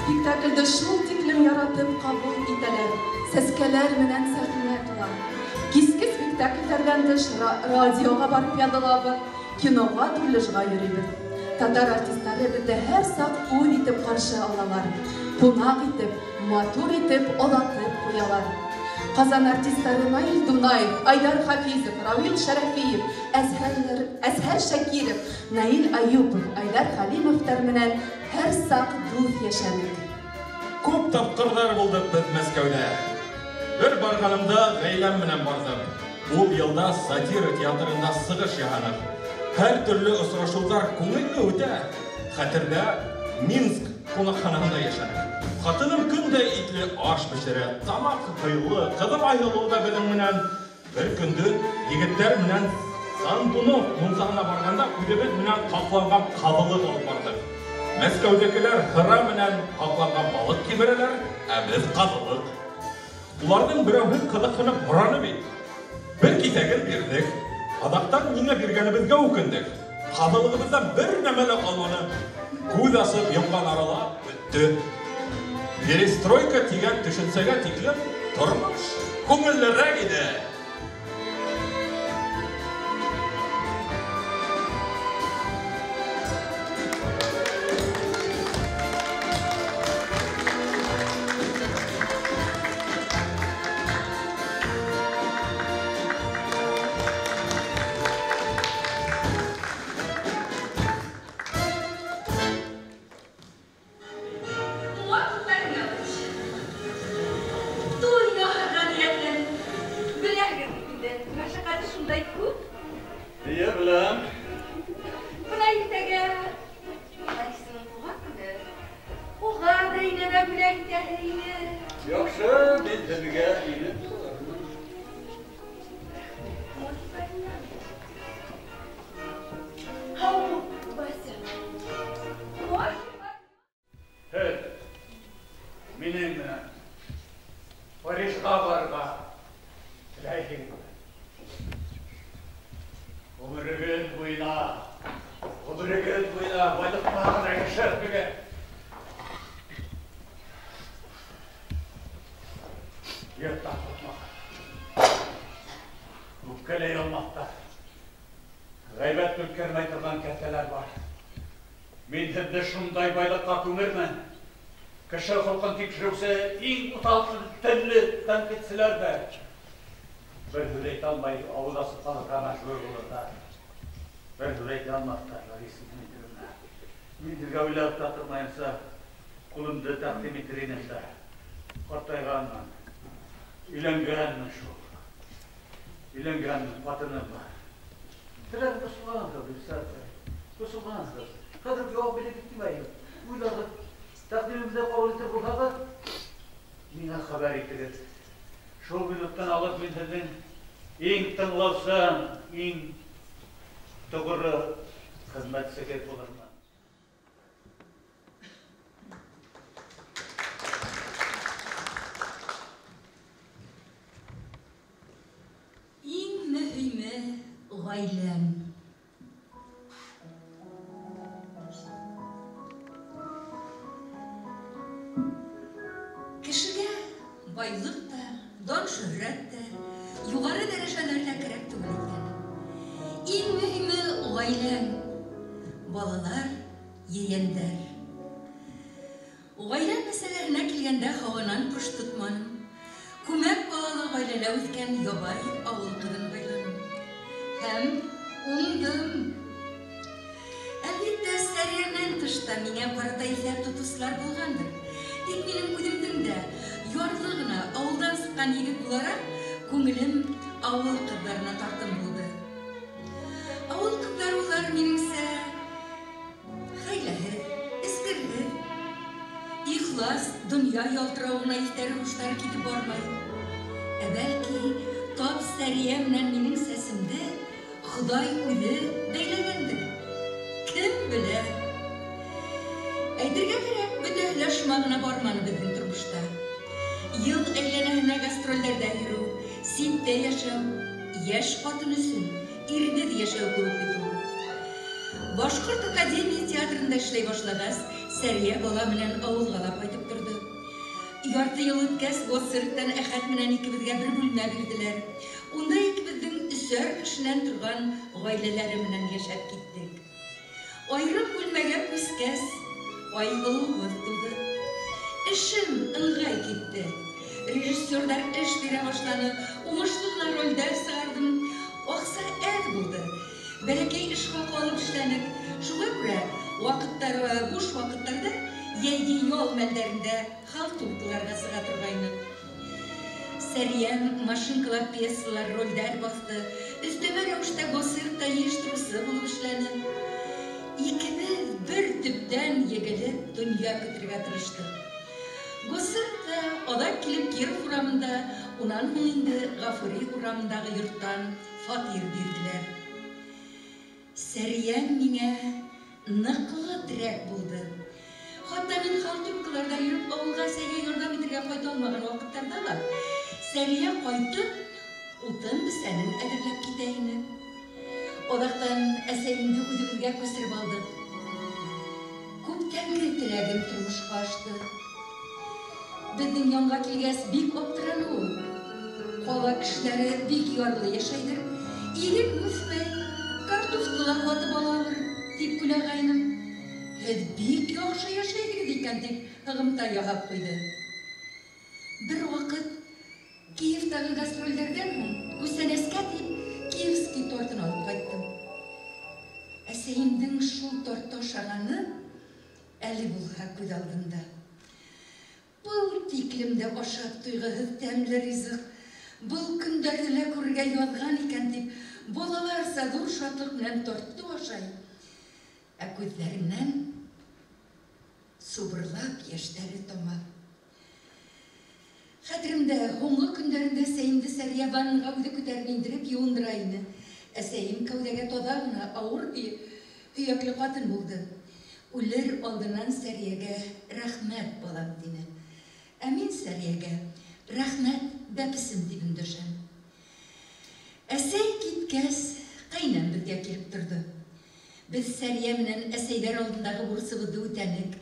Спектаклде шул тиклем яратып ҡабул итәләр, сәскәләр менән сәхнә тула. Киске спектаклдәрҙән тыш радиоға барып яҙылабыҙ, киноға, дубляжға йөрөйбөҙ. Татар артистары беҙҙе һәр саҡ үҙ итеп ҡаршы алалар, ҡунаҡ итеп, матур итеп оҙатып ҡуялар. Ҡазан артистары Наил Дунаев, Айдар Хафизов, Рауил Шәрәфиев, Әзһәр Шакиров, Наил Аюпов, Айдар Хәлимовтар менән һәр саҡ дуҫ йәшәнек. Күп тапҡырҙар булдыҡ беҙ Мәскәүҙә. Бер барғанымда ғаиләм менән барҙым. Ул йылда сатира театрында сығыш яһаныҡ. Һәр төрлө осрашыуҙар күңелле үтә. Хәтерҙә Минск ҡунаҡханаһында йәшәнек. Ҡатыным көн дә итле аш бешерә, тамаҡ һыйлы, ҡыҙым Айһылыу ҙа беҙҙең менән. Бер көндө егеттәр менән Сандунов мунсаһына барғанда үҙебеҙ менән ҡапланған ҡаҙылыҡ алып барҙыҡ. Мәскәүҙәгеләр һыра менән ҡапланған балыҡ кимерәләр, ә беҙ ҡаҙылыҡ. Уларҙың берәүһе ҡыҙыҡһынып һораны бит. Бер киҫәген бирҙек. Аҙаҡтан ниңә биргәнебеҙгә үкендек. Ҡаҙылығыбыҙҙан бер нәмә лә ҡалманы. Күҙ асып йомған арала бөттө. Перестройка тигән төшөнсәгә тиклем тормош күңеллерәк ине. Кеше холҡон тикшереүсе иң уҫал телле тәнҡитселәр ҙә бер һүҙ әйтә алмай ауыҙ асып ҡалырға мәжбүр булырҙар. Бер һүҙ әйтә алмаҫтар, Лариса Дмитриевна. Мин һеҙгә уйлап та тормайынса ҡулымды тәҡдим итер инем дә. Ҡартайғанмын, өйләнгәнмен шул. Өйләнгәнмен, ҡатыным бар. Теләр босолғанһығыҙ, Гөлсәр. Босолғанһығыҙ. Хәҙер яуап биреп китмәйем. Уйлағыҙ. Тәҡдимемде ҡабул итер булһағыҙ, миңә хәбәр итегеҙ. Шул минуттан алып мин һеҙҙең иң тыңлаусан, иң тоғро хеҙмәтсегеҙ булырмын. Иң мөһиме ғаиләм. Кешегә байлыҡ та, дан-шөһрәт тә, юғары дәрәжәләр ҙә кәрәк түгел икән. Иң мөһиме ғаиләң, балалар, ейәндәр. Ғаилә мәсьәләһенә килгәндә һауанан ҡош тотманым. ғаиләлә үҫкән ябай ауыл ҡыҙын һайланым. Һәм уңдым. Әлбиттә, Сәриәнән тыш та миңә ҡарата иҫәп тотоусылар булғандыр. Тик минең үҙемдең дә ярлы ғына ауылдан сыҡҡан егет булараҡ, күңелем ауыл ҡыҙҙарына тартым булды. Ауыл ҡыҙҙары улар минеңсә хәйләһеҙ, эскерһеҙ, ихлас донъя ялтырауына иҫтәре һуштары китеп бармай. Ә бәлки, тап Сәриә менән минең сәсемде Хоҙай үҙе бәйләгәндер. Кем белә? Әйтергә кәрәк, бөтәһе лә шыма ғына барманы беҙҙең тормошта. Йыл әйләнәһенә гастролдәрҙә йөрөү, ситтә йәшәү, йәш ҡатын өсөн ирҙеҙ йәшәү кеүек бит ул. Башҡорт академия театрында эшләй башлағас, Сәриә бала менән ауылға ла ҡайтып торҙо. Ярты йыл үткәс, Гоцирктан Әхәт менән икебеҙгә бер бүлмә бирҙеләр. Унда икебеҙҙең өсәр кешенән торған ғаиләләре менән йәшәп киттек. Айырым бүлмәгә күскәс, Айһылыуыбыҙ тыуҙы. Эшем ыңғай китте. Режиссерҙар эш бирә башланы, уңышлы ғына ролдәр сығарҙым. Аҡса әҙ булды. Бәләкәй эш хаҡы алып эшләнек. Шуға күрә ваҡыттар, буш ваҡыттарҙа йәйге ял мәлдәрендә халтуркаларға сыға торғайныҡ. Сәриәм машинкала пьесалар, ролдәр баҫты. Өҫтәмә рәүештә Гоциркта йыйыштырыусы булып эшләне. Икебеҙ бер төптән егелеп донъя көтөргә тырыштыҡ. Гоциркта аҙаҡ килеп Киров урамында, унан һуң инде Ғафури урамындағы йорттан фатир бирҙеләр. Сәриәм миңә ныҡлы терәк булды. Хатта мин халтуркаларҙа йөрөп ауылға әсәйгә ярҙам итергә ҡайта алмаған ваҡыттарҙа ла Сәриә ҡайтып, утын бесәнен әҙерләп китә ине. Аҙаҡтан әсәйемде үҙебеҙгә күсереп алдыҡ. Күптәнге теләгем тормошҡа ашты. Беҙҙең янға килгәс бик аптыраны ул. Ҡала кешеләре бик ярлы йәшәйҙер, иген үҫмәй, картуфты ла һатып алалыр, тип көлә ағайыным. Һеҙ бик яҡшы йәшәйһегеҙ икән, тип һығымта яһап ҡуйҙы. Бер ваҡыт Киевтағы гастролдәрҙән һуң күстәнәскә тип киевский тортын алып ҡайттым. Әсәйемдең шул тортты ашағаны әле булһа күҙ алдында. Был тиклем дә ашап туйғыһыҙ тәмле ризыҡ был көндәрҙе лә күрергә яҙған икән тип балаларса ҙур шатлыҡ менән тортто ашай. Ә күҙҙәренән субырлап йәштәре тама. Хәтеремдә, һуңғы көндәрендә әсәйемде Сәриә ваннаға үҙе күтәреп индереп йыуындыра ине. Әсәйем кәүҙәгә таҙа ғына ауыр һөйәкле ҡатын булды. Үлер алдынан Сәриәгә рәхмәт, балам, тине. Ә мин Сәриәгә рәхмәт, бәпесем, тип өндәшәм. Әсәй киткәс, ҡәйнәм беҙгә килеп торҙо. Беҙ Сәриә менән әсәйҙәр алдындағы бурысыбыҙҙы үтәнек.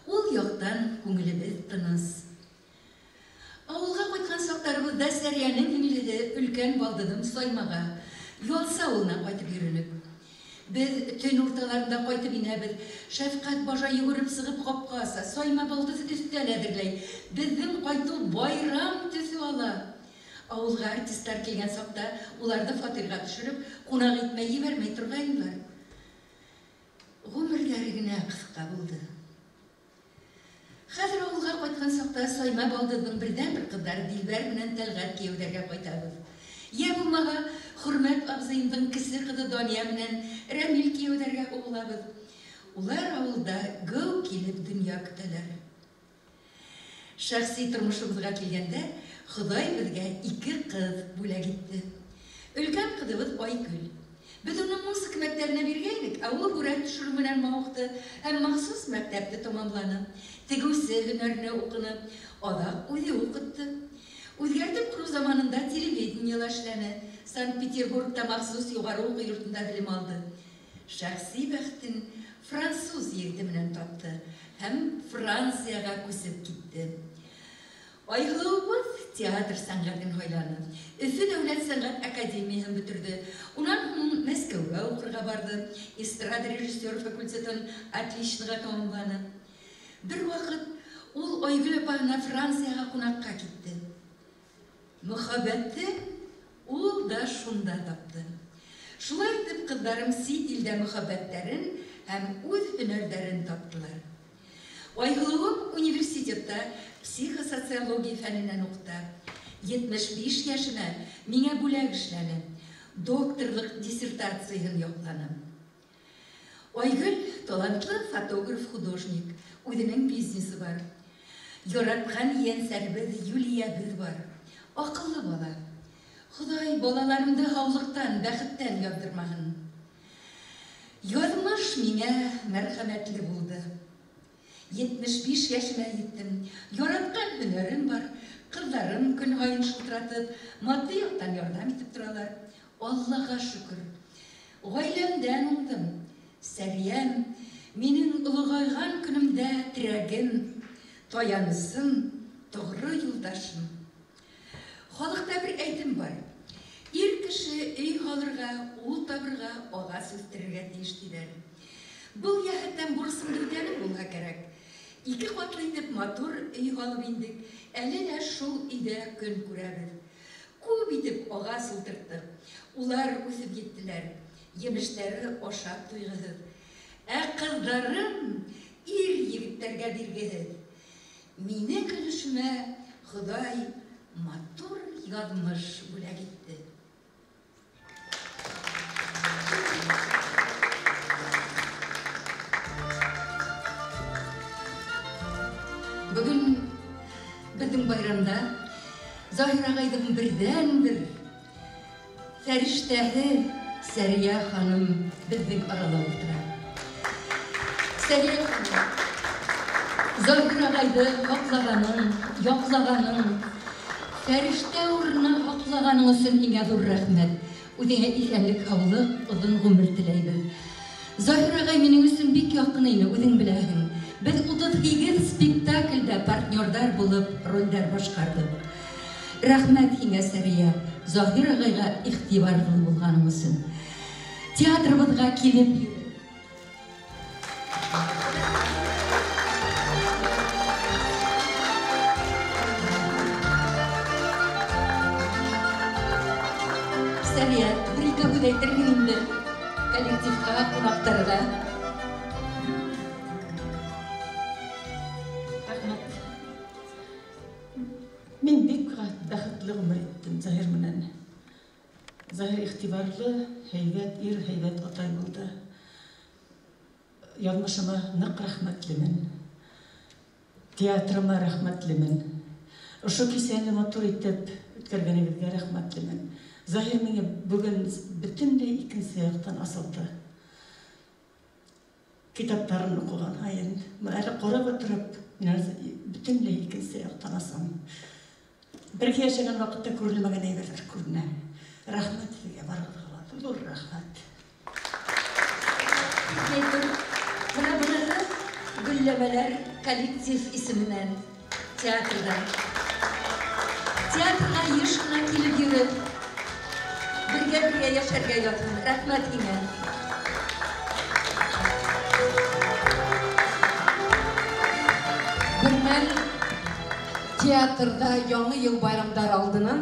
Ул яҡтан күңелебеҙ тыныс. Ауылға ҡайтҡан саҡтарыбыҙҙа Сәриәнең һеңлеһе өлкән балдыҙым Саймаға Ялсы ауылына ҡайтып йөрөнөк. Беҙ төн урталарында ҡайтып инәбеҙ. Шәфҡәт бажа йүгереп сығып ҡапҡа аса, Сайма балдыҙ өҫтәл әҙерләй. Беҙҙең ҡайтыу байрам төҫө ала. Ауылға артистар килгән саҡта уларҙы фатирға төшөрөп, ҡунаҡ итмәй ебәрмәй торғайнылар. Ғүмерҙәре генә ҡыҫҡа булды. Хәҙер ауылға ҡайтҡан саҡта Сайма балдыҙҙың берҙән-бер ҡыҙҙары Дилбәр менән Тәлғәт кейәүҙәргә ҡайтабыҙ. Йә булмаһа, Хөрмәт абзыйымдың кесе ҡыҙы Дания менән Рәмил кейәүҙәргә һуғылабыҙ. Улар ауылда геү килеп донъя көтәләр. Шәхси тормошобоҙға килгәндә, Хоҙай беҙгә ике ҡыҙ бүләк итте. Өлкән ҡыҙыбыҙ Айгөл. Беҙ уны музыка мәктәбенә биргәйнек, ә ул һүрәт төшөрөү менән мауыҡты һәм махсус мәктәпте тамамланы. Тегеүсе һөнәренә уҡыны, аҙаҡ үҙе уҡытты. Үҙгәртеп ҡороу заманында телевидениела эшләне, Санкт-Петербургта махсус юғары уҡыу йортонда белем алды. Шәхси бәхетен француз егете менән тапты һәм Францияға күсеп китте. Айһылыуыбыҙ театр сәнғәтен һайланы. Өфө дәүләт сәнғәт академияһын бөтөрҙө. Унан һуң Мәскәүгә уҡырға барҙы. Эстрада режиссер факультетын отличныға тамамланы. Бер ваҡыт ул Айгөл апаһына Францияға ҡунаҡҡа китте. Мөхәббәтте ул да шунда тапты. Шулай итеп ҡыҙҙарым сит илдә мөхәббәттәрен һәм үҙ һөнәрҙәрен таптылар. Айһылыуым университетта психосоциология фәненән уҡыта. 75 йәшенә миңә бүләк эшләне. Докторлыҡ диссертацияһын яҡланы. Айгөл талантлы фотограф-художник, үҙенең бизнесы бар. Яратҡан ейәнсәребеҙ Юлиябеҙ бар. Аҡыллы бала. Хоҙай балаларымды һаулыҡтан, бәхеттән яҙҙырмаһын. Яҙмыш миңә мәрхәмәтле булды. 75 йәшемә еттем. Яратҡан һөнәрем бар. Ҡыҙҙарым көн һайын шылтыратып, матди яҡтан ярҙам итеп торалар. Аллаға шөкөр. Ғаиләмдән уңдым. Сәриәм, минең олоғайған көнөмдә терәгем, таянысым, тоғро юлдашым. Халыҡта бер әйтем бар. Ир кеше өй һалырға, ул табырға, ағас үҫтерергә тейеш тиҙәр. Был йәһәттән бурысымды үтәнем булһа кәрәк. Ике ҡатлы итеп матур өй һалып индек, әле лә шул өйҙә көн күрәбеҙ. Күп итеп ағас ултырттыҡ. Улар үҫеп еттеләр. Емештәре ашап туйғыһыҙ. Ә ҡыҙҙарым ир егеттәргә биргеһеҙ. Минең өлөшөмә Хоҙай матур яҙмыш бүләк итте. Бөгөн беҙҙең байрамда Заһир ағайҙың берҙән-бер фәрештәһе Сәриә ханым беҙҙең арала ултыра. Сәриә ханым, Заһир ағайҙы һаҡлағаның, яҡлағаның, фәрештә урынына һаҡлағаның өсөн һиңә ҙур рәхмәт. Үҙеңә иҫәнлек, һаулыҡ, оҙон ғүмер теләйбеҙ. Заһир ағай минең өсөн бик яҡын ине, үҙең беләһең. Беҙ 38 спектаклдә партнерҙар булып ролдәр башҡарҙыҡ. Рәхмәт һиңә, Сәриә, Заһир ағайға иғтибарлы булғаның өсөн. Театрыбыҙға килеп йөрө. Сәриә, бер-ике һүҙ әйтерһең инде коллективҡа, ҡунаҡтарға. Рәхмәт. Мин бик бәхетле ғүмер иттем Заһир менән. Заһир иғтибарлы, һәйбәт ир, һәйбәт атай булды. Яҙмышыма ныҡ рәхмәтлемен. Театрыма рәхмәтлемен. Ошо кисәне матур итеп үткәргәнегеҙгә рәхмәтлемен. Заһир миңә бөгөн бөтөнләй икенсе яҡтан асылды. Китаптарын уҡыған һайын, әле ҡарап ултырып, мин бөтөнләй икенсе яҡтан асам. Бергә йәшәгән ваҡытта күрелмәгән әйберҙәр күренә. Рәхмәт һеҙгә барығыҙға ла, ҙур рәхмәт. Бына быныһы гөлләмәләр коллектив исеменән театрҙан. Театрға йыш ҡына килеп йөрөп, бергә-бергә йәшәргә яҙһын. Рәхмәт һиңә. Бер мәл театрҙа яңы йыл байрамдары алдынан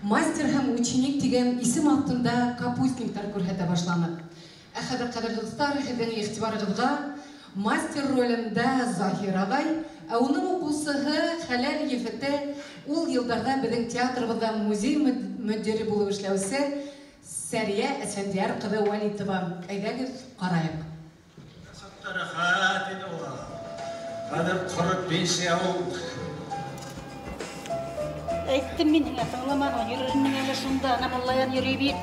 «Мастер һәм ученик» тигән исем аҫтында капустниктар күрһәтә башланы. Ә хәҙер, ҡәҙерле дуҫтар, һеҙҙең иғтибарығыҙға мастер ролендә Заһир ағай, ә уның уҡыусыһы хәләл ефете, ул йылдарҙа беҙҙең театрыбыҙҙа музей мөдире булып эшләүсе Сәриә Әсфәндиәр ҡыҙы Вәлитова. Әйҙәгеҙ, ҡарайыҡ. Рәхәт ине ул. Хәҙер ҡоро пенсия ул. Әйттем мин һиңә, тыңламаның, йөрөрһөң әле шунда, ана Муллаян йөрөй бит.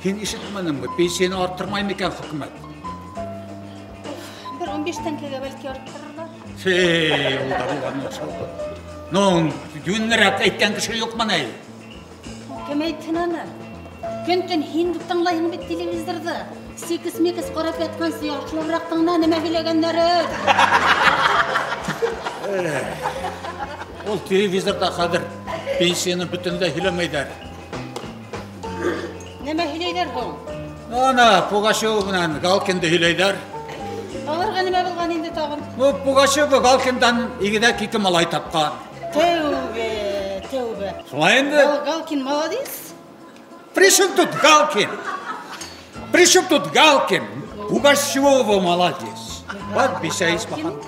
Һин ишетмәнеңме? Пенсияны арттырмай микән хөкүмәт? Бер 15 тәңкәгә бәлки арттырырлар. Фей, ул да булған шул. Ну, йүнлерәк әйткән кеше юҡмы ни? Кем әйтһен аны? Көн-төн һин тыңлайһың бит телевизорҙы. Сикес-микес ҡарап ятҡансы яҡшылабыраҡ тыңла нимә һөйләгәндәрен. Ул телевизорҙа хәҙер пенсияны бөтөнләй һөйләмәйҙәр. Нимә һөйләйҙәр һуң? Ана, Пугачева менән Галкинды һөйләйҙәр. Аларға нимә булған инде тағын? Ну, Пугачева Галкиндан игеҙәк ике малай тапҡан. Тәүбә, тәүбә. Шулай инде. Галкин молодец. При чем тут Галкин? При чем тут Галкин? Пугачева молодец. Вот бисә исмаһам.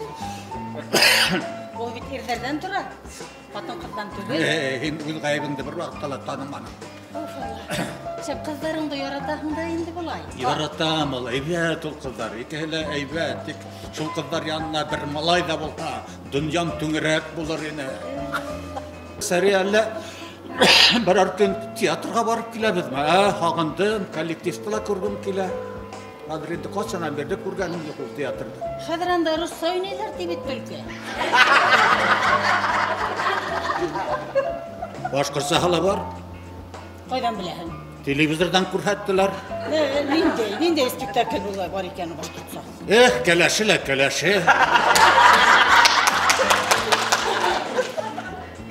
Ул бит ирҙәрҙән тора. Ҡатын-ҡыҙҙан түгел. Һин үҙ ғәйебеңде бер ваҡытта ла таныманың. Сән ҡыҙҙарыңды яратаһың да инде былай. Яратам ул, әйбәт ул ҡыҙҙар, икеһе лә әйбәт. Тик шул ҡыҙҙар янына бер малай ҙа булһа, донъям түңәрәк булыр ине. Сәрия, әллә берәр көн театрға барып киләбеҙме? Һағындым, коллективты ла күргем килә. Хәҙер инде ҡасанан бирле күргәнем юҡ ул театрҙы. Хәҙер анда русса уйнайҙар ти бит түлке. Башҡортсаһы ла бар. Ҡайҙан беләһең? Телевизорҙан күрһәттеләр. Ниндәй спектакль була бар икән башҡортса? Эх, кәләше лә кәләше.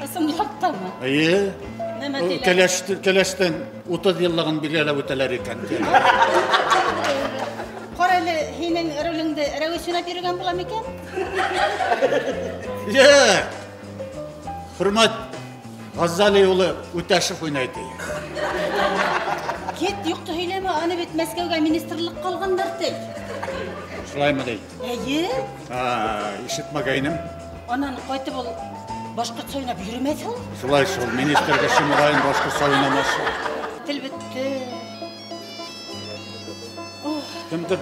Ысынлаптамы? Эйе. Нәмә тиләр? Кәләштең 30 йыллығын билгеләп үтәләр икән. Ҡара әле, һинең ролеңде Рәүис уйнап йөрөгән була микән? Юҡ. Хөрмәт Ғазали улы Үтәшев уйнай ти. Кит, юҡты һөйләмә, аны бит Мәскәүгә министрлыҡ ҡалғандар ти. Шулаймы ти? Эйе. Ишетмәгәйнем. Анан ҡайтып ул башҡортса уйнап йөрөмәҫ ул. Шулай шул, министр кеше моғайын башҡортса уйнамаҫ. Тел бөттө. Кемдер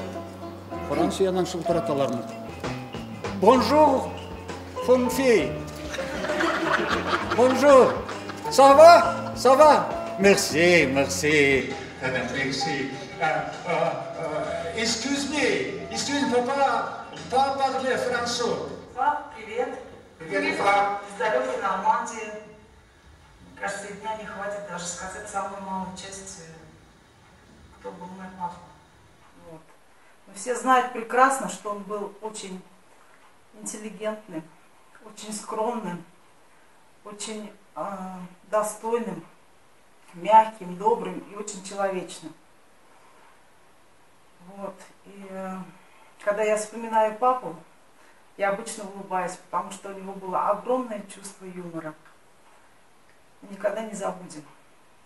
Франциянан шылтыраталармы? Бонжур, фонфей. Bonjour, ça va? Ça va? Merci, merci. Merci. Excuse me, excuse me, papa, pas parler français. Пап, привет. Привет, пап. Из далекой Нормандии. Кажется, и дня не хватит даже сказать самую малую часть, кто был мой папа. Вот. Но все знают прекрасно, что он был очень интеллигентным, очень скромным, очень достойным, мягким, добрым и очень человечным. Вот. И когда я вспоминаю папу, я обычно улыбаюсь, потому что у него было огромное чувство юмора. Мы никогда не забудем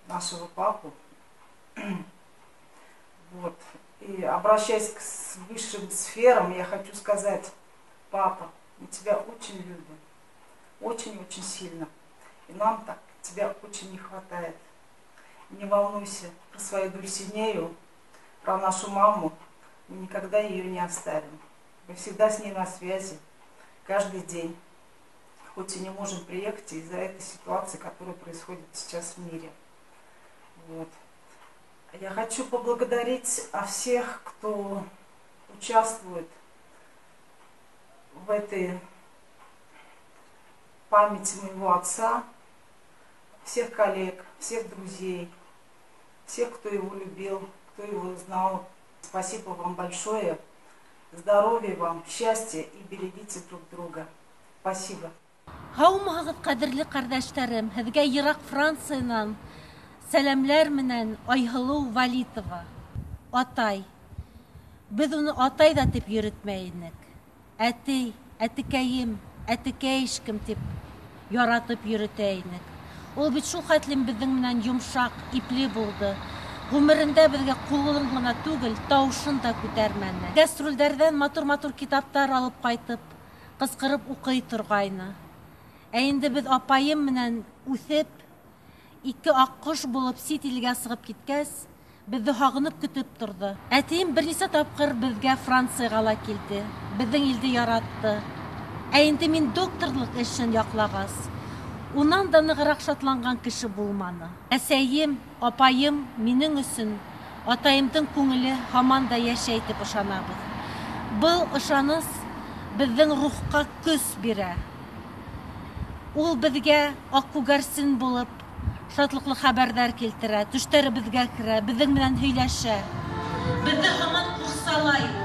нашего папу. Вот. И обращаясь к высшим сферам, я хочу сказать: папа, мы тебя очень любим. Очень-очень сильно. И нам так тебя очень не хватает. Не волнуйся про свою Дульсинею, про нашу маму. Мы никогда ее не оставим. Мы всегда с ней на связи, каждый день. Хоть и не можем приехать из-за этой ситуации, которая происходит сейчас в мире. Вот. Я хочу поблагодарить всех, кто участвует в этой памяти моего отца, всех коллег, всех друзей, всех, кто его любил, кто его знал. Спасибо вам большое. Здоровья вам, счастья и берегите друг друга. Спасибо. Һаумыһығыҙ, ҡәҙерле ҡәрҙәштәрем, һеҙгә йыраҡ Франциянан сәләмләр менән Айһылыу Вәлитова. Атай. Беҙ уны атай ҙа тип йөрөтмәй инек. Әтей, әтекәйем, әтекәйшкем тип яратып йөрөтә инек. Ул бит шул хәтлем беҙҙең менән йомшаҡ, ипле булды. Ғүмерендә беҙгә ҡулын ғына түгел, тауышын да күтәрмәне. Гастролдәрҙән матур-матур китаптар алып ҡайтып, ҡысҡырып уҡый торғайны. Ә инде беҙ апайым менән үҫеп, ике аҡҡош булып сит илгә сығып киткәс, беҙҙе һағынып көтөп торҙо. Әтейем бер нисә тапҡыр беҙгә Францияға ла килде, беҙҙең илде яратты. Ә инде мин докторлыҡ эшен яҡлағас, унан да нығыраҡ шатланған кеше булманы. Әсәйем, апайым минең өсөн атайымдың күңеле һаман да йәшәй тип ышанабыҙ. Был ышаныс беҙҙең рухҡа көс бирә. Ул беҙгә аҡ күгәрсен булып шатлыҡлы хәбәрҙәр килтерә, төштәребеҙгә керә, беҙҙең менән һөйләшә. Беҙҙе һаман ҡурсалай ул.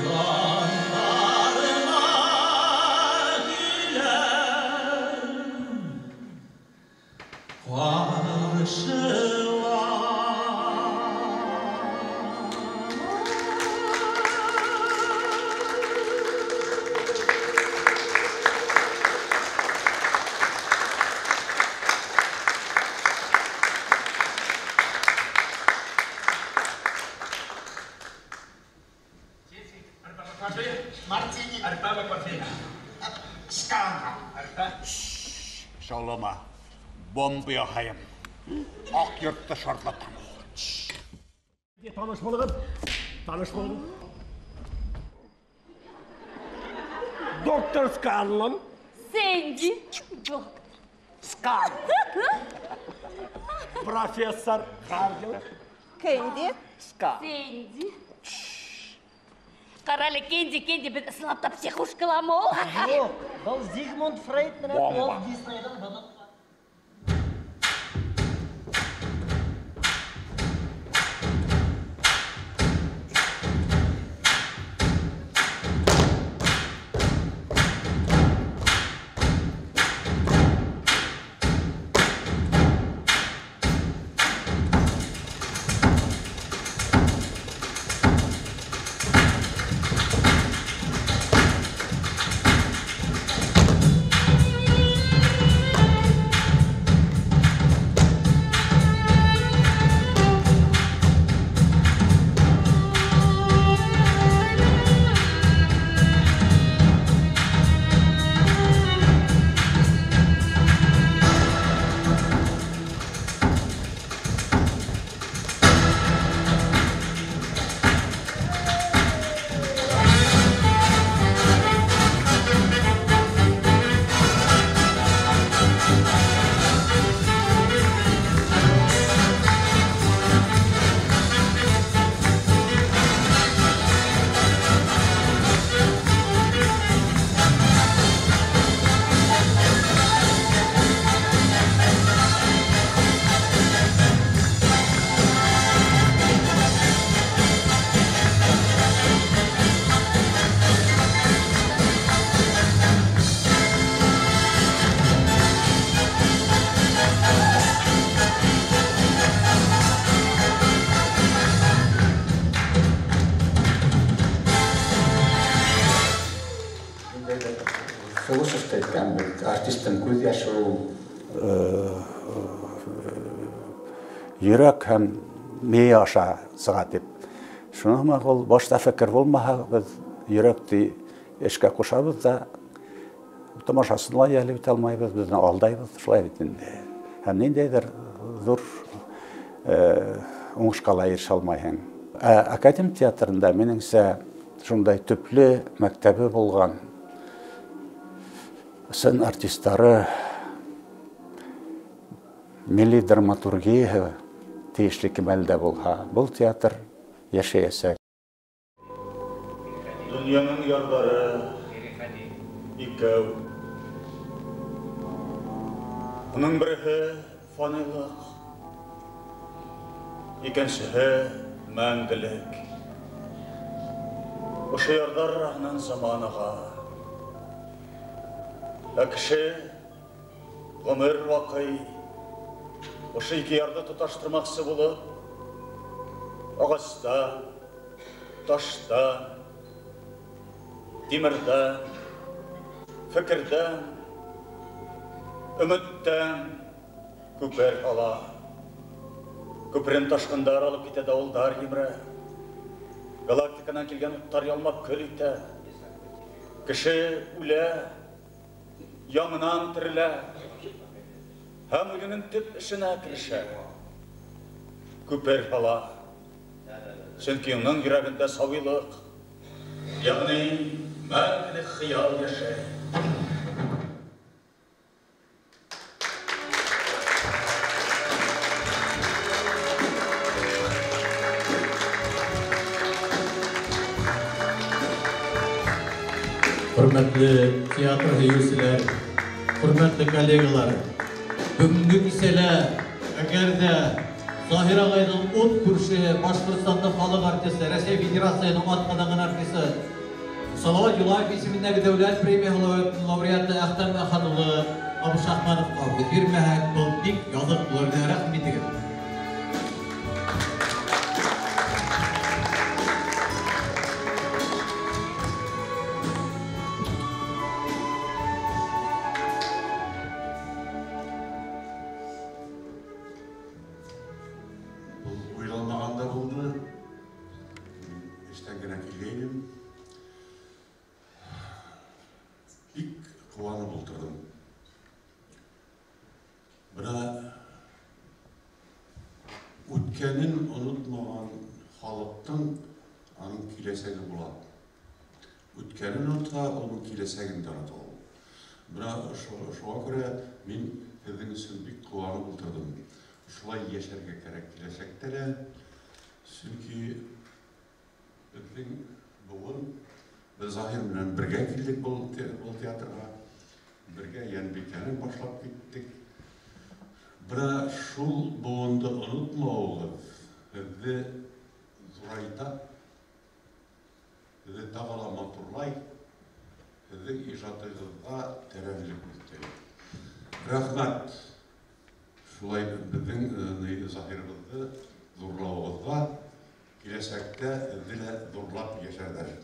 Бураннарына киләм Каршыла. Шаулама, бомба яһайым. Аҡ йортто шартлатам. Таныш булығыҙ, таныш булығыҙ. Доктор Сканлон. Сэнди. Доктор. Скан. Профессор Хардинг. Кэнди. Скан. Сэнди. Ҡара әле, Кэнди, Кэнди, беҙ ысынлап та психушкаламы ул? Юҡ, был Зигмунд Фрейд менән Уолт Диснейҙың бының. Артистың күҙ йәше ул йөрәк һәм мейе аша сыға тип. Шуның һымаҡ ул башта фекер булмаһа, беҙ йөрәкте эшкә ҡушабыҙ ҙа тамашасын ла йәлеп итә алмайбыҙ, беҙ алдайбыҙ, шулай бит инде. Һәм ниндәйҙер ҙур уңышҡа ла ирешә алмайһың. Ә академ театрында минеңсә шундай төплө мәктәбе булған сын артистары, милли драматургияһы тейешле кимәлдә булһа, был театр йәшәйәсәк. Донъяның ярҙары икәү. Уның береһе фанилыҡ, икенсеһе мәңгелек. Ошо ярҙар араһынан заман аға. Ә кеше ғүмер ваҡый ошо ике ярҙы тоташтырмаҡсы булып, ағаста, ташта, тимерҙән, фекерҙән, өмөттән күпер һала. Күперен ташҡындар алып китә, дауылдар емерә. Галактиканан килгән уттар ялмап көл итә. Кеше үлә, яңынан терелә һәм үҙенең төп эшенә керешә. Күпер һала. Сөнки уның йөрәгендә сауилыҡ, йәғни мәңгелек хыял йәшәй. Хөрмәтле театр һөйөүселәр, хөрмәтле коллегалар, бөгөнгө кисәлә әгәр ҙә Заһир ағайҙың ут күршеһе, Башҡортостандың халыҡ артисы, Рәсәй Федерацияһының атҡаҙанған артисы Салават Юлаев исемендәге дәүләт премияһы лауреаты Әхтәм Әхәт улы Абушахмановҡа һүҙ бирмәһәк, был бик яҙыҡ булыр ине. Рәхим итегеҙ. Был уйланмағанда булды. Эштән генә килгәйнем. Бик ҡыуанып ултырҙым. Бына үткәнен онотмаған халыҡтың аның киләсәге була. Үткәнен онотһа, уның киләсәген дә онота ул. Бына шуға күрә мин һеҙҙең өсөн бик ҡыуанып ултырҙым. Шулай йәшәргә кәрәк киләсәктә лә, сөнки беҙҙең быуын, беҙ Заһир менән бергә килдек был театрға, бергә Йәнбикәне башлап киттек. Бына шул быуынды онотмауығыҙ һеҙҙе ҙурайта, һеҙҙе тағы ла матурлай, һеҙҙең ижадығыҙға тәрәнлек өҫтәй. Рәхмәт шулай беҙҙең Заһирыбыҙҙы ҙурлауығыҙға, киләсәктә һеҙҙе лә ҙурлап йәшәрҙәр.